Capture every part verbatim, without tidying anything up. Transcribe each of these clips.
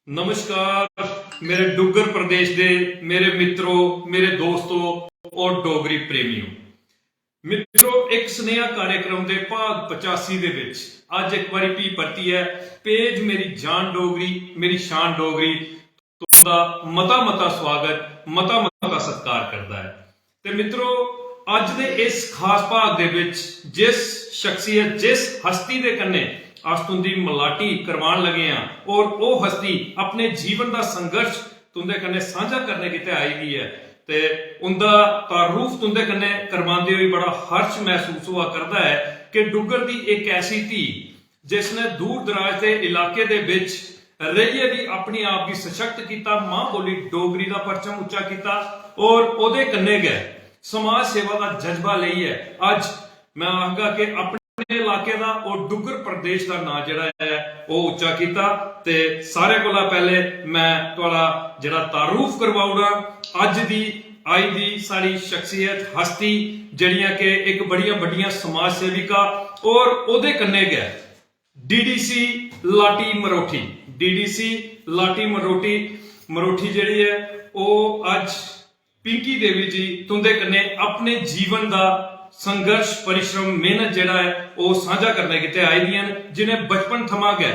नमस्कार मेरे डुग्गर प्रदेश दे मेरे मित्रो, मेरे दोस्तो और डोगरी प्रेमियो। मित्रो, इक स्नेहा कार्यक्रम दे भाग पचासी दे विच अज्ज इक बारी भी परतियै पेज मेरी जान डोगरी, मेरी शान डोगरी तुंदा मता मता स्वागत, मता मता सत्कार करदा ऐ। ते मित्रो, अज्ज दे इस खास भाग दे विच जिस शख्सियत, जिस हस्ती दे कन्नै अस तुंदी मलाटी करवान लगे आं और ओह हस्ती अपने जीवन दा संघर्ष तुंदे कन्नै सांझा करने गितै आई दी ऐ ते उंदा तारुफ तुंदे कन्नै करवांदे होई बड़ा हर्ष महसूस होआ करदा ऐ कि डुग्गर दी इक ऐसी धी जिसने दूर दराज दे इलाके दे विच रेहियै भी अपने आप गी सशक्त कीता, मां बोली डोगरी दा परचम उच्चा कीता और ओहदे कन्नै गै समाज सेवा दा जज्बा लेइयै अज्ज मैं आखगा कि अपने इलाके दा और डुग्गर प्रदेश दा नां जेह्ड़ा ऐ ओह् उच्चा कीता। ते सारे कोला पैह्ले मैं थुआढ़ा जेह्ड़ा तारुफ करवाई ओड़ां अज्ज दी आई दी साढ़ी शख्सियत हस्ती जेह्ड़ियां कि इक बड़ियां बड्डियां समाज सेविका और ओह्दे कन्नै गै डीडीसी लाटी मरोठी, डीडीसी लाटी मरोठी, मरोठी जेह्ड़ी ऐ ओह् अज्ज पिंकी देवी जी तुंदे कन्नै अपने जीवन दा संघर्ष, परिश्रम, मेहनत जेह्ड़ा ऐ ओह् सांझा करने गितै आई दियां न, जिनें बचपन थमां गै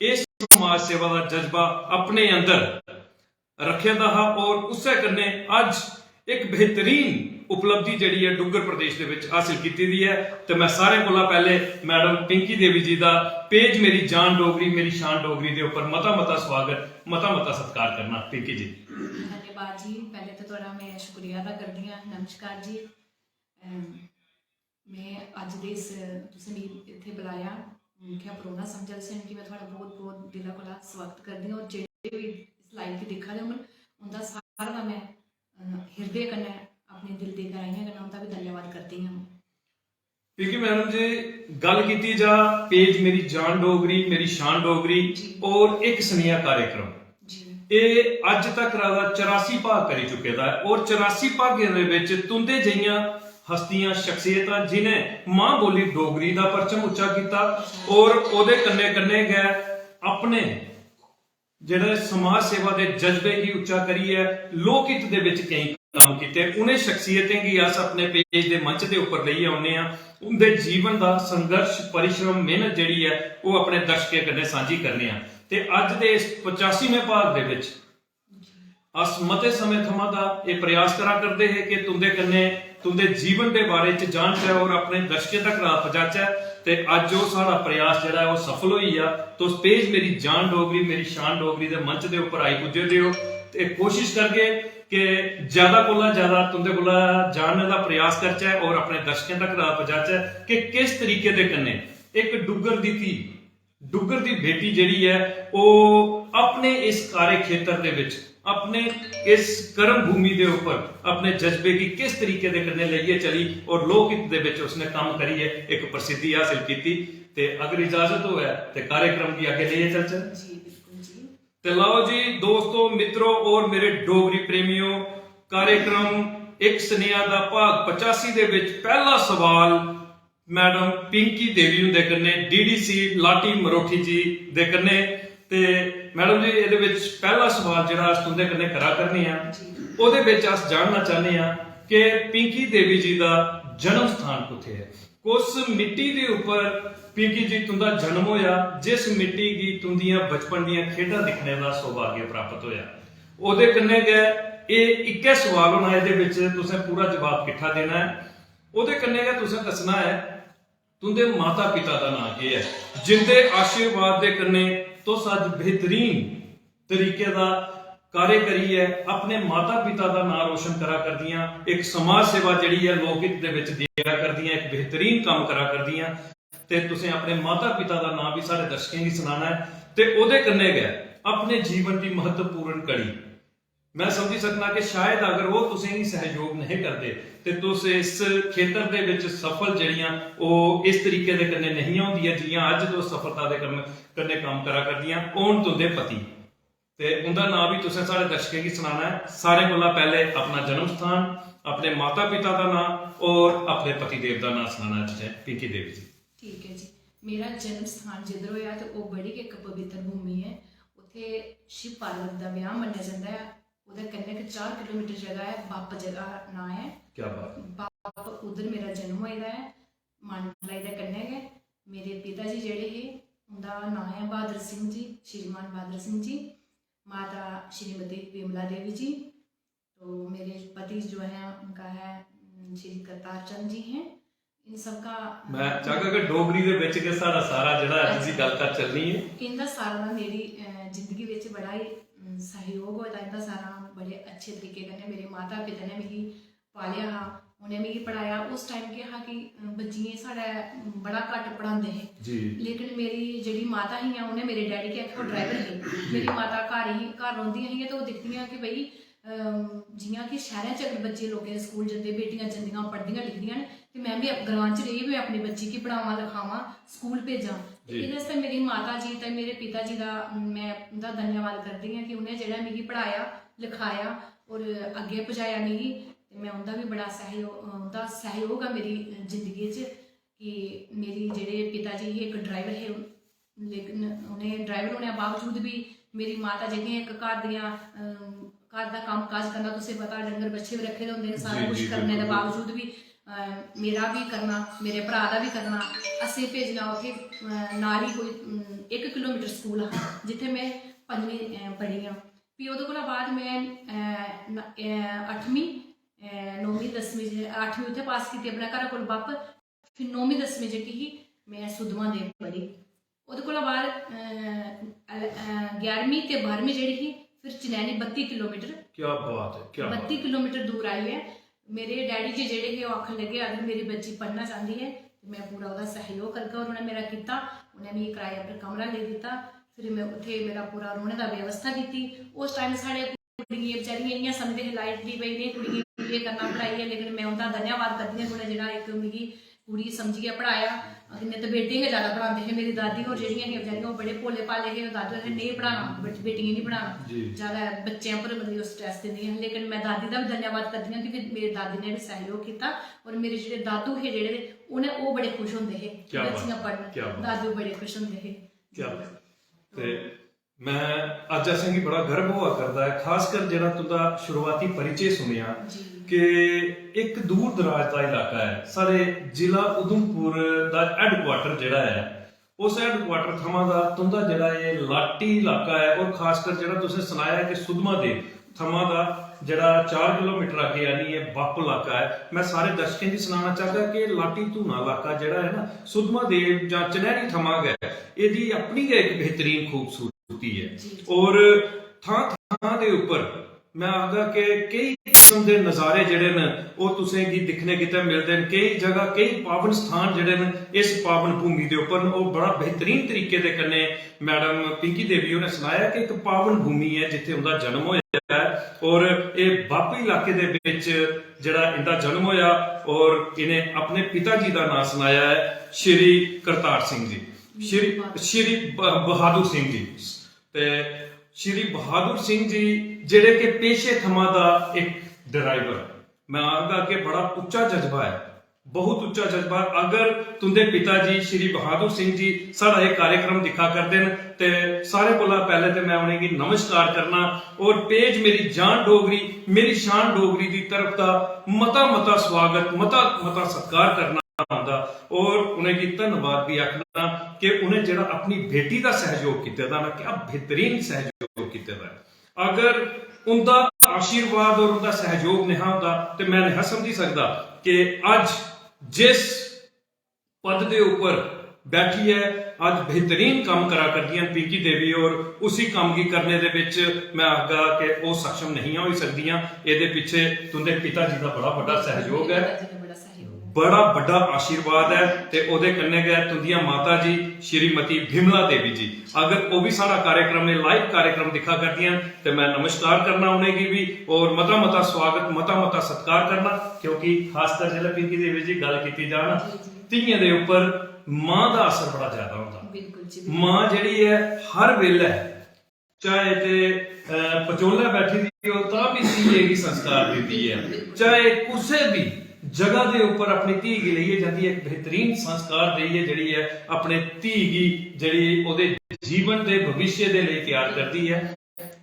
इस समाज सेवा दा जज्बा अपने अंदर रक्खे दा हा और उस्सै कन्नै अज्ज इक बेहतरीन उपलब्धि जेह्ड़ी ऐ डुग्गर प्रदेश दे विच हासिल कीती दी ऐ। ते मैं सारें कोला पैह्ले मैडम पिंकी देवी जी दा पेज मेरी जान डोगरी, मेरी शान डोगरी दे उप्पर मता मता स्वागत, मता मता सत्कार करना। पिंकी जी। धन्यवाद जी, पैह्ले ते थुआढ़ा मैं शुक्रिया अदा करदी आं। नमस्कार जी। अम, मैं अज्ज दे इस, तुसें मिगी इत्थै बुलाया, मिगी परौह्ना समझा, तुसें मिगी, मैं थुआढ़ा बहुत बहुत दिला कोला स्वागत करदी आं और जेह्ड़े भी इस लाइव गी दिक्खा दे होङन उंदा सारा दा मैं, अ, हिरदे कन्नै, अपने दिल दी गैह्राइयें कन्नै उंदा बी धन्यवाद करदी आं। क्योंकि मैडम जी, गल्ल कीती जा पेज मेरी जान डोगरी, मेरी शान डोगरी जी। और इक स्नेहा कार्यक्रम, जी। एह् अज्ज तक दा चरासी भाग करी चुके दा ऐ और चरासी भागें दे विच तुंदे जेहियां हस्तियां, शख्सियतां जिनें मां बोली डोगरी दा परचम उच्चा कीता और ओह्दे कन्नै कन्नै गै अपने जेह्ड़े समाज सेवा दे जज्बे गी उच्चा करियै लोक हित दे विच केईं कम्म कीते, उ'नें शख्सियतें गी अस अपने पेज दे मंच दे उप्पर लेइयै औन्ने आं। उं'दे जीवन दा संघर्ष, परिश्रम, मेहनत जेह्ड़ी ऐ, ओह् अपने दर्शकें कन्नै सांझी करने आं। ते अज्ज दे इस पचासीवें भाग दे विच अस मते समें थमां दा एह् प्रयास करा करदे हे कि तुं'दे कन्नै तुं'दे जीवन दे बारे च जानचै और अपने दर्शकें तक पजाचै। ते अज्ज ओह् साढ़ा प्रयास जेह्ड़ा ऐ, ओह् सफल होई गेआ। तुस पेज मेरी जान डोगरी, मेरी शान डोगरी दे मंच दे उप्पर आई पुज्जे दे ओ। ते कोशिश करगे कि ज्यादा कोला ज्यादा तुं'दे कोला जानने दा प्रयास करचै और अपने दर्शकें तक पजाचै कि किस तरीके दे कन्नै इक डुग्गर दी धी, डुग्गर दी बेटी जेह्ड़ी ऐ, ओह् अपने इस कार्य खेतर दे विच, अपने इस कर्म भूमि दे उप्पर अपने जज्बे गी किस तरीके दे कन्नै लेइयै चली और लोक हित दे विच उसने कम्म करियै इक प्रसिद्धि हासिल कीती। ते अगर इजाजत होऐ ते कार्यक्रम गी अग्गें लेइयै चलचै। जी, बिल्कुल जी। ते लाओ जी दोस्तो, मित्रो और मेरे डोगरी प्रेमियो, कार्यक्रम इक स्नेहा दा भाग पचासी दे विच पैह्ला सवाल मैडम पिंकी देवी हुंदे कन्नै, डीडीसी लाटी मरोठी जी दे कन्नै। ते मैडम जी, एह्दे विच पैह्ला सवाल जेह्ड़ा अस तुं'दे कन्नै करा करने आं, जी। ओह्दे विच अस जानना चाह्ने आं कि पिंकी देवी जी दा जन्म स्थान कुत्थै ऐ, कुस मिट्टी दे उप्पर पिंकी जी तुं'दा जन्म होया, जिस मिट्टी गी तुं'दियां बचपन दियां खेढां दिक्खने दा सौभाग्य प्राप्त होया। ओह्दे कन्नै गै एह् इक्कै सवाल होना, एह्दे विच तुसें पूरा जवाब किट्ठा देना ऐ। ओह्दे कन्नै गै तुसें दस्सना ऐ तुं'दे माता पिता दा नांऽ केह् ऐ, जिं'दे आशीर्वाद दे कन्नै तुस अज्ज बेहतरीन तरीके दा कार्य करियै अपने माता पिता दा नांऽ रोशन करा करदियां, इक समाज सेवा जेह्ड़ी ऐ लोक हित दे विच देआ करदियां, इक बेहतरीन कम्म करा करदियां। ते तुसें अपने माता पिता दा नांऽ बी साढ़े दर्शकें गी सनाना ऐ ते ओह्दे कन्नै गै अपने जीवन दी महत्वपूर्ण कड़ी। मैं समझी सकना कि शायद अगर ओह् तुसेंगी सहयोग नहीं करदे ते तुस इस खेतर दे विच सफल जेह्ड़ियां ओह् इस तरीके दे कन्नै नहीं होंदियां जियां अज्ज तुस सफलता दे कन्नै, कन्नै कम्म करा करदियां। ओह् न तुंदे पति ते उंदा नांऽ बी तुसें साढ़े दर्शकें गी सनाना ऐ। सारें कोला पैह्ले अपना जन्म स्थान, अपने माता पिता दा नांऽ और अपने पति देव दा नांऽ सनाना ऐ तुसें, पिंकी देवी जी। ठीक ऐ जी, मेरा जन्म स्थान जिद्धर होया ते ओह् बड़ी गै इक पवित्र भूमि ऐ। उत्थै शिव पार्वती दा ब्याह मन्नेआ जंदा ऐ। ओह्दे कन्नै गै चार किलोमीटर जगह ऐ, बप्प जगह नांऽ ऐ। क्या बात है। बप्प उद्धर मेरा जन्म होए दा ऐ, मानतलाई दे कन्नै गै। मेरे पिता जी जेह्ड़े हे, उं'दा नांऽ ऐ बहादुर सिंह जी, श्रीमान बहादुर सिंह जी। माता श्रीमती विमला देवी जी। तो मेरे पति जो है, उनका है, उम, श्री करतार चंद जी हैं। इन सबका मैं चाहगा कि डोगरी दे विच गै साढ़ा सारा जेह्ड़ा अज्ज दी गल्ल कर चलनी है। इंदा सारा दा मेरी, अ, जिंदगी बिच बड़ा ही, उम, सहयोग होए दा। इंदा सारा बड़े अच्छे तरीके कन्नै मेरे माता पिता ने मिगी पालेआ हा, उ'नें मिगी पढ़ाया। उस टाइम केह् हा कि, अ, बच्चियें साढ़े, उम, बड़ा घट्ट पढ़ांदे हे। जी। लेकिन मेरी जेह्ड़ी माता हियां, उ'नें मेरे डैडी गी आखेआ, ओह् ड्राइवर हे, मेरी माता घर ही, घर रौंह्दियां हियां ते ओह् दिखदियां कि भई, अम, जि'यां कि शैह्रें च अगर बच्चे लोकें दे स्कूल जंदे, बेटियां जंदियां, पढ़दियां लिखदियां न, ते में बी अप-, ग्रां च रेहियै बी अपनी बच्ची गी पढ़ावां, लखावां, स्कूल भेजां। ते जी। एह्दे आस्तै मेरी माता जी ते मेरे पिता जी दा में उं'दा धन्यवाद करदी आं कि उ'नें जेह्ड़ा मिगी पढ़ाया, लखाया और अग्गें पजाया मिगी। ते में उं'दा बी बड़ा सैह्योग, उं'दा सैह्योग ऐ मेरी जिंदगी च कि मेरी जेह्ड़े पिता जी हे, इक ड्राइवर हे, लेकिन उ'नें ड्राइवर होने दे बावजूद बी मेरी माता जेह्कियां इक घर दियां, अम, घर दा कम्म काज करना, तुसें पता डंगर बच्छे बी रक्खे दे होंदे न, सारा जी, कुछ जी, करने दे बिल्कुल। बावजूद बी, अ, मेरा बी करना, मेरे भ्राऽ दा बी करना, असें भेजना उत्थै, अ, नाल ही कोई, अम, इक किलोमीटर स्कूल हा जित्थै में पंजमीं, अ, पढ़ी आं। फ्ही ओह्दे कोला बाद में, अ, न-, अ, अठमीं, अ, नौमीं, दसमीं च, अठमीं उत्थै पास कीती अपने घरै कोल बप्प। फिर नौमीं दसमीं जेह्की ही, में सुद्धमहादेव पढ़ी। ओह्दे कोला बाद, अ, अ, अ, ग्यारहमीं ते बारहमीं जेह्ड़ी ही, फिर चनैनी बत्ती किलोमीटर, क्या बात है, क्या बात बत्ती किलोमीटर दूर आइयै मेरे डैडी जी जेह्ड़े हे, ओह् आखन लगे, "अगर मेरी बच्ची पढ़ना चांह्दी ऐ ते में पूरा ओह्दा सैह्योग करगा।" और उ'नें मेरा कीता, उ'नें मिगी कराए पर कमरा लेई दित्ता। फिर में उत्थै मेरा पूरा रौह्ने दा व्यवस्था कीती। उस टाइम साढ़े कुड़ियें बेचारियें इ'यां समझदे हे, लाइटली, भई इ'नें कुड़ियें गी एह् करना पढ़ाइयै, लेकिन में उं'दा धन्यवाद करदी आं कि उ'नें जेह्ड़ा इक मिगी कुड़ी समझियै पढ़ाया। नेईं ते बेटियें गै जैदा पढ़ांदे हे। मेरी दादी होर जेह्ड़ियां हियां बेचारियां, ओह् बड़े भोले भाले हे। ओह् दादी होर आखदे, "नेईं पढ़ाना, बे-, बेटियें गी निं पढ़ाना।" जी। जैदा बच्चें पर, मतलब, ओह् स्ट्रेस दिंदियां हियां। लेकिन में दादी दा बी धन्यवाद करदी आं कि मेरी दादी ने बी सैह्योग कीता। और मेरे जेह्ड़े दादू हे जेह्ड़े, उ'नें, ओह् बड़े खुश होंदे हे कि क्या बात, बच्चियां पढ़न। क्या बात। दादू बड़े खुश होंदे हे। क्या बात। ते मैं अज्ज असेंगी बड़ा गर्व होआ करदा ऐ, खासकर जेह्ड़ा तुं'दा शुरुआती परिचय सुनेआ जी। कि इक दूर दराज दा इलाका ऐ, साढ़े जिला उधमपुर दा हेडक्वार्टर जेह्ड़ा ऐ, उस हेडक्वार्टर थमां दा तुं'दा जेह्ड़ा एह् लाटी इलाका ऐ, और खासकर जेह्ड़ा तुसें सनाया कि सुद्धमहादेव थमां दा जेह्ड़ा चार किलोमीटर अग्गें आनियै बप्प इलाका ऐ, मैं सारे दर्शकें गी सनाना चाहगा कि लाटी धूना इलाका जेह्ड़ा ऐ ना, सुद्धमहादेव जां चनैनी थमां गै एह्दी अपनी गै इक बेहतरीन खूबसूरती ऐ। जी। और थां थां दे उप्पर मैं आखगा कि केई किस्म दे नजारे जेह्ड़े न, ओह् तुसें गी दिक्खने गितै मिलदे न। केई जगह, केई पावन स्थान जेह्ड़े न, इस पावन भूमि दे उप्पर न। ओह् बड़ा बेहतरीन तरीके दे कन्नै मैडम पिंकी देवी होरें सनाया कि इक पावन भूमि ऐ जित्थै उं'दा जन्म होया ऐ, और एह् बप्प इलाके दे बिच जेह्ड़ा इं'दा जन्म होया, और इ'नें अपने पिता जी दा नांऽ सनाया ऐ श्री करतार सिंह जी, श्री, श्री ब-, बहादुर सिंह जी। ते श्री बहादुर सिंह जी जेह्ड़े कि पेशे थमां दा इक ड्राइवर, मैं आखगा कि बड़ा उच्चा जज्बा ऐ, बहुत उच्चा जज्बा। अगर तुं'दे पिता जी श्री बहादुर सिंह जी साढ़ा एह् कार्यक्रम दिक्खा करदे न, ते सारें कोला पैह्ले ते मैं उ'नेंगी नमस्कार करना, और पेज मेरी जान डोगरी, मेरी शान डोगरी दी तरफ दा मता मता स्वागत, मता मता सत्कार करना उं'दा, और उ'नेंगी धन्नवाद बी आखना कि उ'नें जेह्ड़ा अपनी बेटी दा सैहयोग कीते दा ना, क्या बेहतरीन सैहयोग कीते दा ऐ। अगर उं'दा आशीर्वाद और उं'दा सैहयोग नेहा होंदा ते मैं नेहा समझी सकदा कि अज्ज जिस पद दे उप्पर बैठियै अज्ज बेहतरीन कम्म करा करदियां न पिंकी देवी, और उसी कम्म गी करने दे बिच मैं आखगा कि ओह् सक्षम नेहियां होई सकदियां। एह्दे पिच्छे तुं'दे पिता जी दा बड़ा बड्डा सैहयोग ऐ, पिता जी दा बड़ा सैह्योग ऐ। बड़ा बड्डा आशीर्वाद ऐ। ते ओह्दे कन्नै गै तुं'दियां माता जी श्रीमती विमला देवी जी, अगर ओह् बी साढ़ा कार्यक्रम, एह् लाइव कार्यक्रम दिक्खा करदियां न, ते मैं नमस्कार करना उ'नेंगी बी, और मता मता स्वागत, मता मता सत्कार करना, क्योंकि खासकर जिसलै पिंकी देवी जी गल्ल कीती जा ना, जी, जी। धियें दे उप्पर मां दा असर बड़ा ज्यादा होंदा। बिल्कुल जी, बिल्कुल। मां जेह्ड़ी ऐ, हर बेल्लै, चाहे ते, अ, पचोलै बैठी दी हो, तां बी धिये गी संस्कार दिंदी ऐ। चाहे कुसै बी जगह दे उप्पर अपनी धी गी लेइयै जंदी ऐ, इक बेहतरीन संस्कार देइयै जेह्ड़ी ऐ, अपने धी गी जेह्ड़ी ओह्दे जीवन दे भविष्य दे लेई त्यार करदी ऐ।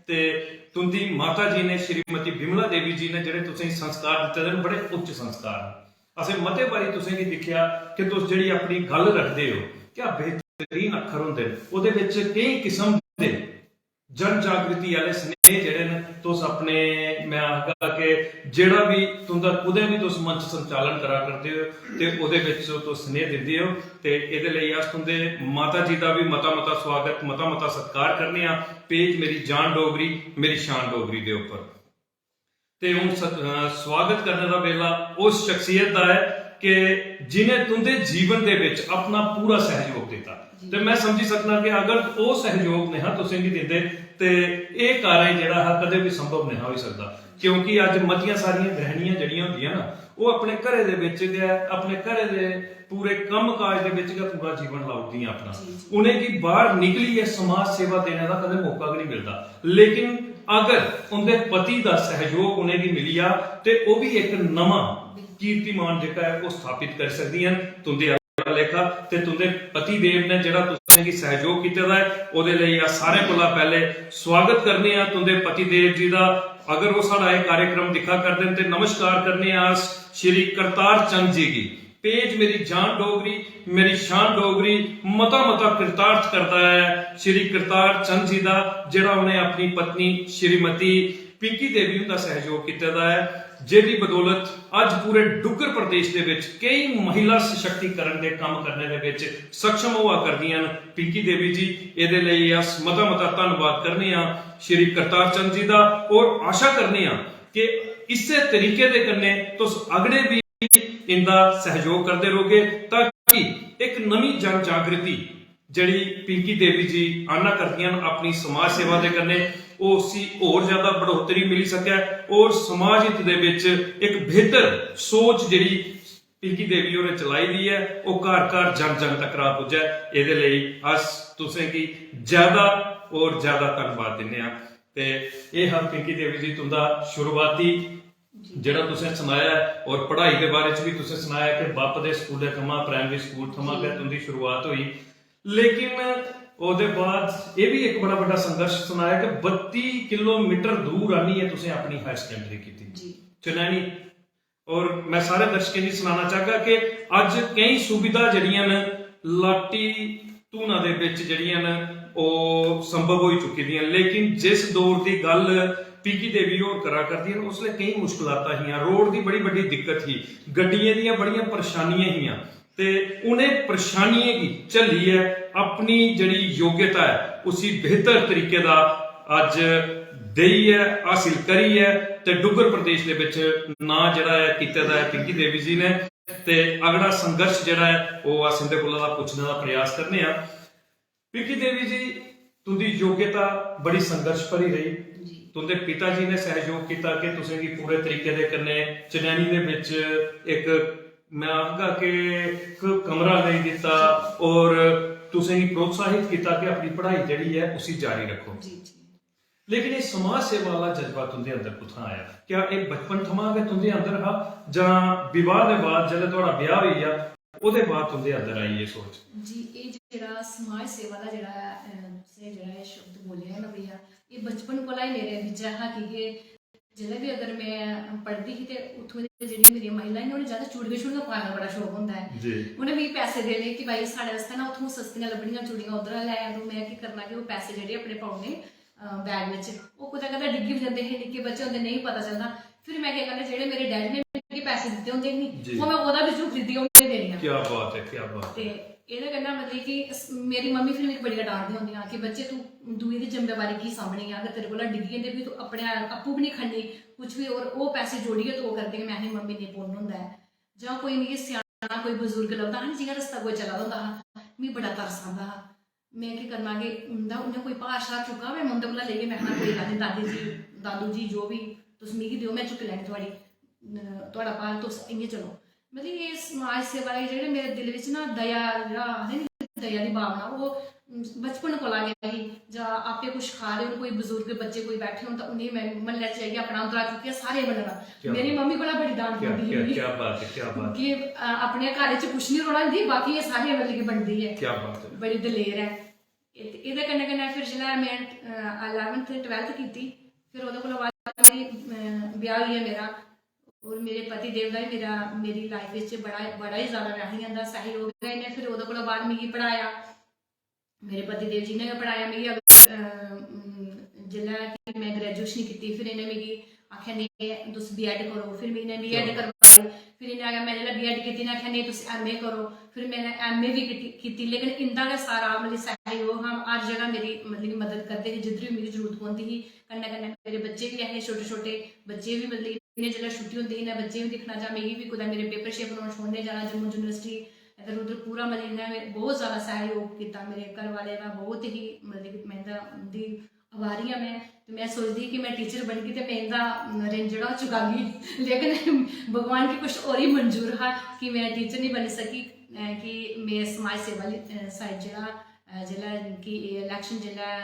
ते तुंदी माता जी ने, श्रीमती बिमला देवी जी ने जेह्ड़े तुसेंगी संस्कार दित्ते दे न, बड़े उच्च संस्कार न। असें मते बारी तुसेंगी दिक्खेआ कि तुस जेह्ड़ी अपनी गल्ल रखदे ओ, क्या बेहतरीन अक्खर होंदे न, ओह्दे बिच केई किस्म दे जन जागृति आह्ले स्नेह जेह्ड़े न, तुस अपने, मैं आखगा कि जेह्ड़ा बी तुंदा, कुदै बी तुस मंच संचालन करा करदे ओ ते ओह्दे बिच तुस स्नेह दिंदे ओ, ते एह्दे लेई अस तुंदे माता जी दा बी मता मता स्वागत, मता मता सत्कार करने आं। पेज मेरी जान डोगरी, मेरी शान डोगरी दे उप्पर। ते हून स-, अ, स्वागत करने दा बेला उस शख्सियत दा ऐ कि जिनें तुंदे जीवन दे बिच अपना पूरा सैहयोग दित्ता। जी। ते मैं समझी सकना कि अगर ओह् सैहयोग नेहा तुसेंगी दिंदे ते एह् कार्य जेह्ड़ा हा कदें बी संभव नेहा होई सकदा, क्योंकि अज्ज मतियां सारियां गृहिणियां जेह्ड़ियां होंदियां ना, ओह् अपने घरै दे बिच गै, अपने घरै दे पूरे कम्म काज दे बिच गै पूरा जीवन लाई ओड़दियां अपना। जी, जी। उ'नेंगी बाहर निकलियै समाज सेवा देने दा कदें मौका गै नहीं मिलदा। लेकिन अगर उंदे पति दा सहयोग उ'नेंगी मिली जा ते ओह् बी इक नमां कीर्तिमान जेह्का ऐ ओह् स्थापित करी सकदियां न। तुंदे आह्ला लेखा ते तुंदे पति देव ने जेह्ड़ा तुसेंगी सहयोग कीते दा ऐ, ओह्दे लेई अस सारें कोला पैह्ले स्वागत करने आं तुंदे पति देव जी दा। अगर ओह् साढ़ा एह् कार्यक्रम दिक्खा करदे न ते नमस्कार करने आं अस श्री करतार चंद जी गी। पेज मेरी जान डोगरी, मेरी शान डोगरी मता मता कृतार्थ करदा ऐ श्री करतार चंद जी दा, जेह्ड़ा उ'नें अपनी पत्नी श्रीमती पिंकी देवी हुंदा सैहयोग कीते दा ऐ, जेह्दी बदौलत अज्ज पूरे डुग्गर प्रदेश दे बिच केई महिला सशक्तिकरण दे कम्म करने दे बिच सक्षम होआ करदियां न पिंकी देवी जी। एह्दे लेई अस मता मता धन्नवाद करने आं श्री करतार चंद जी दा, और आशा करने आं कि इस्सै तरीके दे कन्नै तुस अगड़े बी इंदा सैहयोग करदे रौह्गे, ताकि इक नमीं जन जागृति जेह्ड़ी पिंकी देवी जी आह्ना करदियां न अपनी समाज सेवा दे कन्नै, ओह् उसी होर ज्यादा बढ़ोतरी मिली सकै और समाज हित दे बिच इक बेहतर सोच जेह्ड़ी पिंकी देवी होरें चलाई दी ऐ, ओह् घर घर जन जन तक्कर पुज्जै। एह्दे लेई अस तुसेंगी ज्यादा और ज्यादा धन्नवाद दिन्ने आं। ते एह् हा पिंकी देवी जी तुंदा शुरुआती जी। जेह्ड़ा तुसें सनाया ऐ, और पढ़ाई दे बारे च बी तुसें सनाया कि बप्प दे स्कूलै थमां, प्राइमरी स्कूल थमां गै जी। तुंदी शुरुआत होई। लेकिन ओह्दे बाद एह् बी इक बड़ा बड्डा संघर्श सनाया कि बत्ती किलोमीटर दूर आनियै तुसें अपनी हायर सकैंडरी कीती। जी। चनैनी। और मैं सारे दर्शकें गी सनाना चाहगा कि अज्ज केई सुविधा जेह्ड़ियां न, लाटी धूना दे बिच जेह्ड़ियां न, ओह् संभव होई चुकी दियां न। लेकिन जिस दौर दी गल्ल पिंकी देवी होर करा करदियां न, उसलै केई मुश्कलातां हियां, रोड दी बड़ी बड्डी दिक्कत ही, गड्डियें दियां बड़ियां परेशानियां हियां, ते उ'नें परेशानियें गी झल्लियै अपनी जेह्ड़ी योग्यता ऐ, उसी बेहतर तरीके दा अज्ज देइयै, हासिल करियै, ते डुग्गर प्रदेश दे बिच नांऽ जेह्ड़ा ऐ कीते दा ऐ पिंकी देवी जी ने। ते अगड़ा संघर्ष जेह्ड़ा ऐ, ओह् अस इंदे कोला दा पुच्छने दा प्रयास करने आं। पिंकी देवी जी, तुंदी योग्यता बड़ी संघर्ष भरी रेही। जी। तुंदे पिता जी ने सैहयोग कीता कि तुसेंगी पूरे तरीके दे कन्नै चनैनी दे बिच इक, मैं आखगा कि इक कमरा लेई दित्ता जी। और तुसेंगी प्रोत्साहित कीता कि अपनी पढ़ाई जेह्ड़ी ऐ, उसी जारी रक्खो। जी, जी। लेकिन एह् समाज सेवा आह्ला जज्बा तुंदे अंदर कुत्थां आया? क्या एह् बचपन थमां गै तुंदे अंदर हा, जां विवाह दे बाद, जिसलै थुआढ़ा ब्याह होई गेआ, ओह्दे बाद तुंदे अंदर आई एह् सोच? जी, एह् जेह्ड़ा समाज सेवा दा जेह्ड़ा ऐ, अ, तुसें जेह्ड़ा एह् शब्द बोलेआ ना भैया, एह् बचपन कोला ही मेरे बिच्च हा, की के जिसलै बी अगर में पढ़दी ही ते उत्थूं दी जेह्ड़ियां मेरियां महिलां हियां, उ'नें ज्यादा चूड़ियां-शूड़ियां पाने दा बड़ा शौक होंदा ऐ। जी। उ'नें मिगी पैसे देने कि भाई साढ़े आस्तै ना उत्थूं सस्तियां लब्भनियां चूड़ियां उद्धरा लै आं, ते में केह् करना कि ओह् पैसे जेह्ड़े अपने पाउने, अ, बैग बिच। ओह् कुतै कदें डिग्गी बी जंदे हे, निक्के बच्चे होंदे, नेईं पता चलदा। फिर में केह् करना, जेह्ड़े मेरे डैडी ने मिगी पैसे दित्ते होंदे हे नी, जी। ओह् में ओह्दा बिजू खरीदियै उ'नेंगी देनियां। क्या बात ऐ, क्या बात ते है। एह्दे कन्नै मतलब कि स-, मेरी मम्मी फिर मिगी बड़ियां डांटदियां होंदियां कि बच्चे तू दूए दी जिम्मेवारी की सांभनी ऐ, अगर तेरे कोला डिग्गी जंदे भी तू अपने आ-, आपूं बी निं खन्नी कुछ बी, और ओह् पैसे जोड़ियै तू ओह् करदे कि में आखनी मम्मी नेईं पुन्न होंदा ऐ। जां कोई मिगी स्याना कोई बजुर्ग लभदा हा ना, जि'यां रस्ता कोई चला दा होंदा हा, मिगी बड़ा तरस आंदा हा। में केह् करना कि उं'दा, उ'नें कोई भार शार चुक्का होऐ, में उं'दे कोला लेइयै में आखना कोई गल्ल निं दादी जी, दादू जी जो बी तुस मिगी देओ में चुक्की लैनी थुआढ़ी, अ, थुआढ़ा भार, तुस इ'यां चलो। मतलब एह् समाज सेवा दे जेह्ड़े मेरे दिल बिच ना दया, जेह्ड़ा आखदे नी दया दी भावना, ओह् बचपन कोला गै ही। जां आपे कुछ खा दे होन, कोई बजुर्ग बच्चे कोई बैठे होन, तां उ'नेंगी में म्हल्ले च जाइयै अपना उंदरा चुक्कियै सारे बंडना। क्या मेरी बात। मम्मी कोला बड़ी डांट क्या, पौंदी क्या, ही। क्या बात है, क्या बात है। कि, अ, अपने घर च कुछ निं रौह्ना दिंदी, बाकी एह् सारे मतलब कि बंडदी ऐ। क्या बात है। बड़ी दलेर ऐ। एह्दे कन्नै कन्नै फिर जिसलै में इलेवंथ ते ट्वेल्थ कीती, फिर ओह्दे कोला बाद मेरी ब्याह होई गेआ मेरा। और मेरे पति देव दा बी मेरा मेरी लाइफ बिच बड़ा बड़ा ही ज्यादा, में आखनी आंदा, सैहयोग ऐ। इ'नें फिर ओह्दे कोला बाद मिगी पढ़ाया, मेरे पति देव जी ने गै पढ़ाया मिगी। अगर जिसलै कि में ग्रेजुएशन कीती, फिर इ'नें मिगी आखेआ, "नेईं, तुस बीएड करो।" फिर इ'नें बीएड करवाई। फिर इ'नें आखेआ, में जिसलै बीएड कीती, इ'नें आखेआ, "नेईं, तुस एमए करो।" फिर में एमए बी कीती, लेकिन इं'दा गै सारा, मतलब, सैहयोग हा। हर जगह मेरी, मतलब, मदद करदे हे, जिद्धर बी मिगी जरूरत पौंदी ही। कन्नै कन्नै मेरे बच्चे बी ऐ हे छोटे छोटे, बच्चे बी, मतलब, इ'नें जिसलै छुट्टी होंदी ही, इ'नें बच्चे बी दिक्खना, जां मिगी बी कुतै मेरे पेपर शेपर होन, छोड़ने जाना जम्मू यूनिवर्सिटी, इद्धर उद्धर पूरा, मतलब, इ'नें बहुत ज्यादा सैहयोग कीता। मेरे घर वाले दा बहुत ही, मतलब, कि में इं'दा, उं'दी आभारी आं में। ते में सोचदी ही कि में टीचर बनगी ते में इं'दा ऋण जेह्ड़ा ओह् चुकागी, लेकिन भगवान गी कुछ होर ही मंजूर हा कि में टीचर निं बनी सकी, कि में समाज सेवा आह्ली साइड जेह्ड़ा, जिसलै कि एह् इलेक्शन जिसलै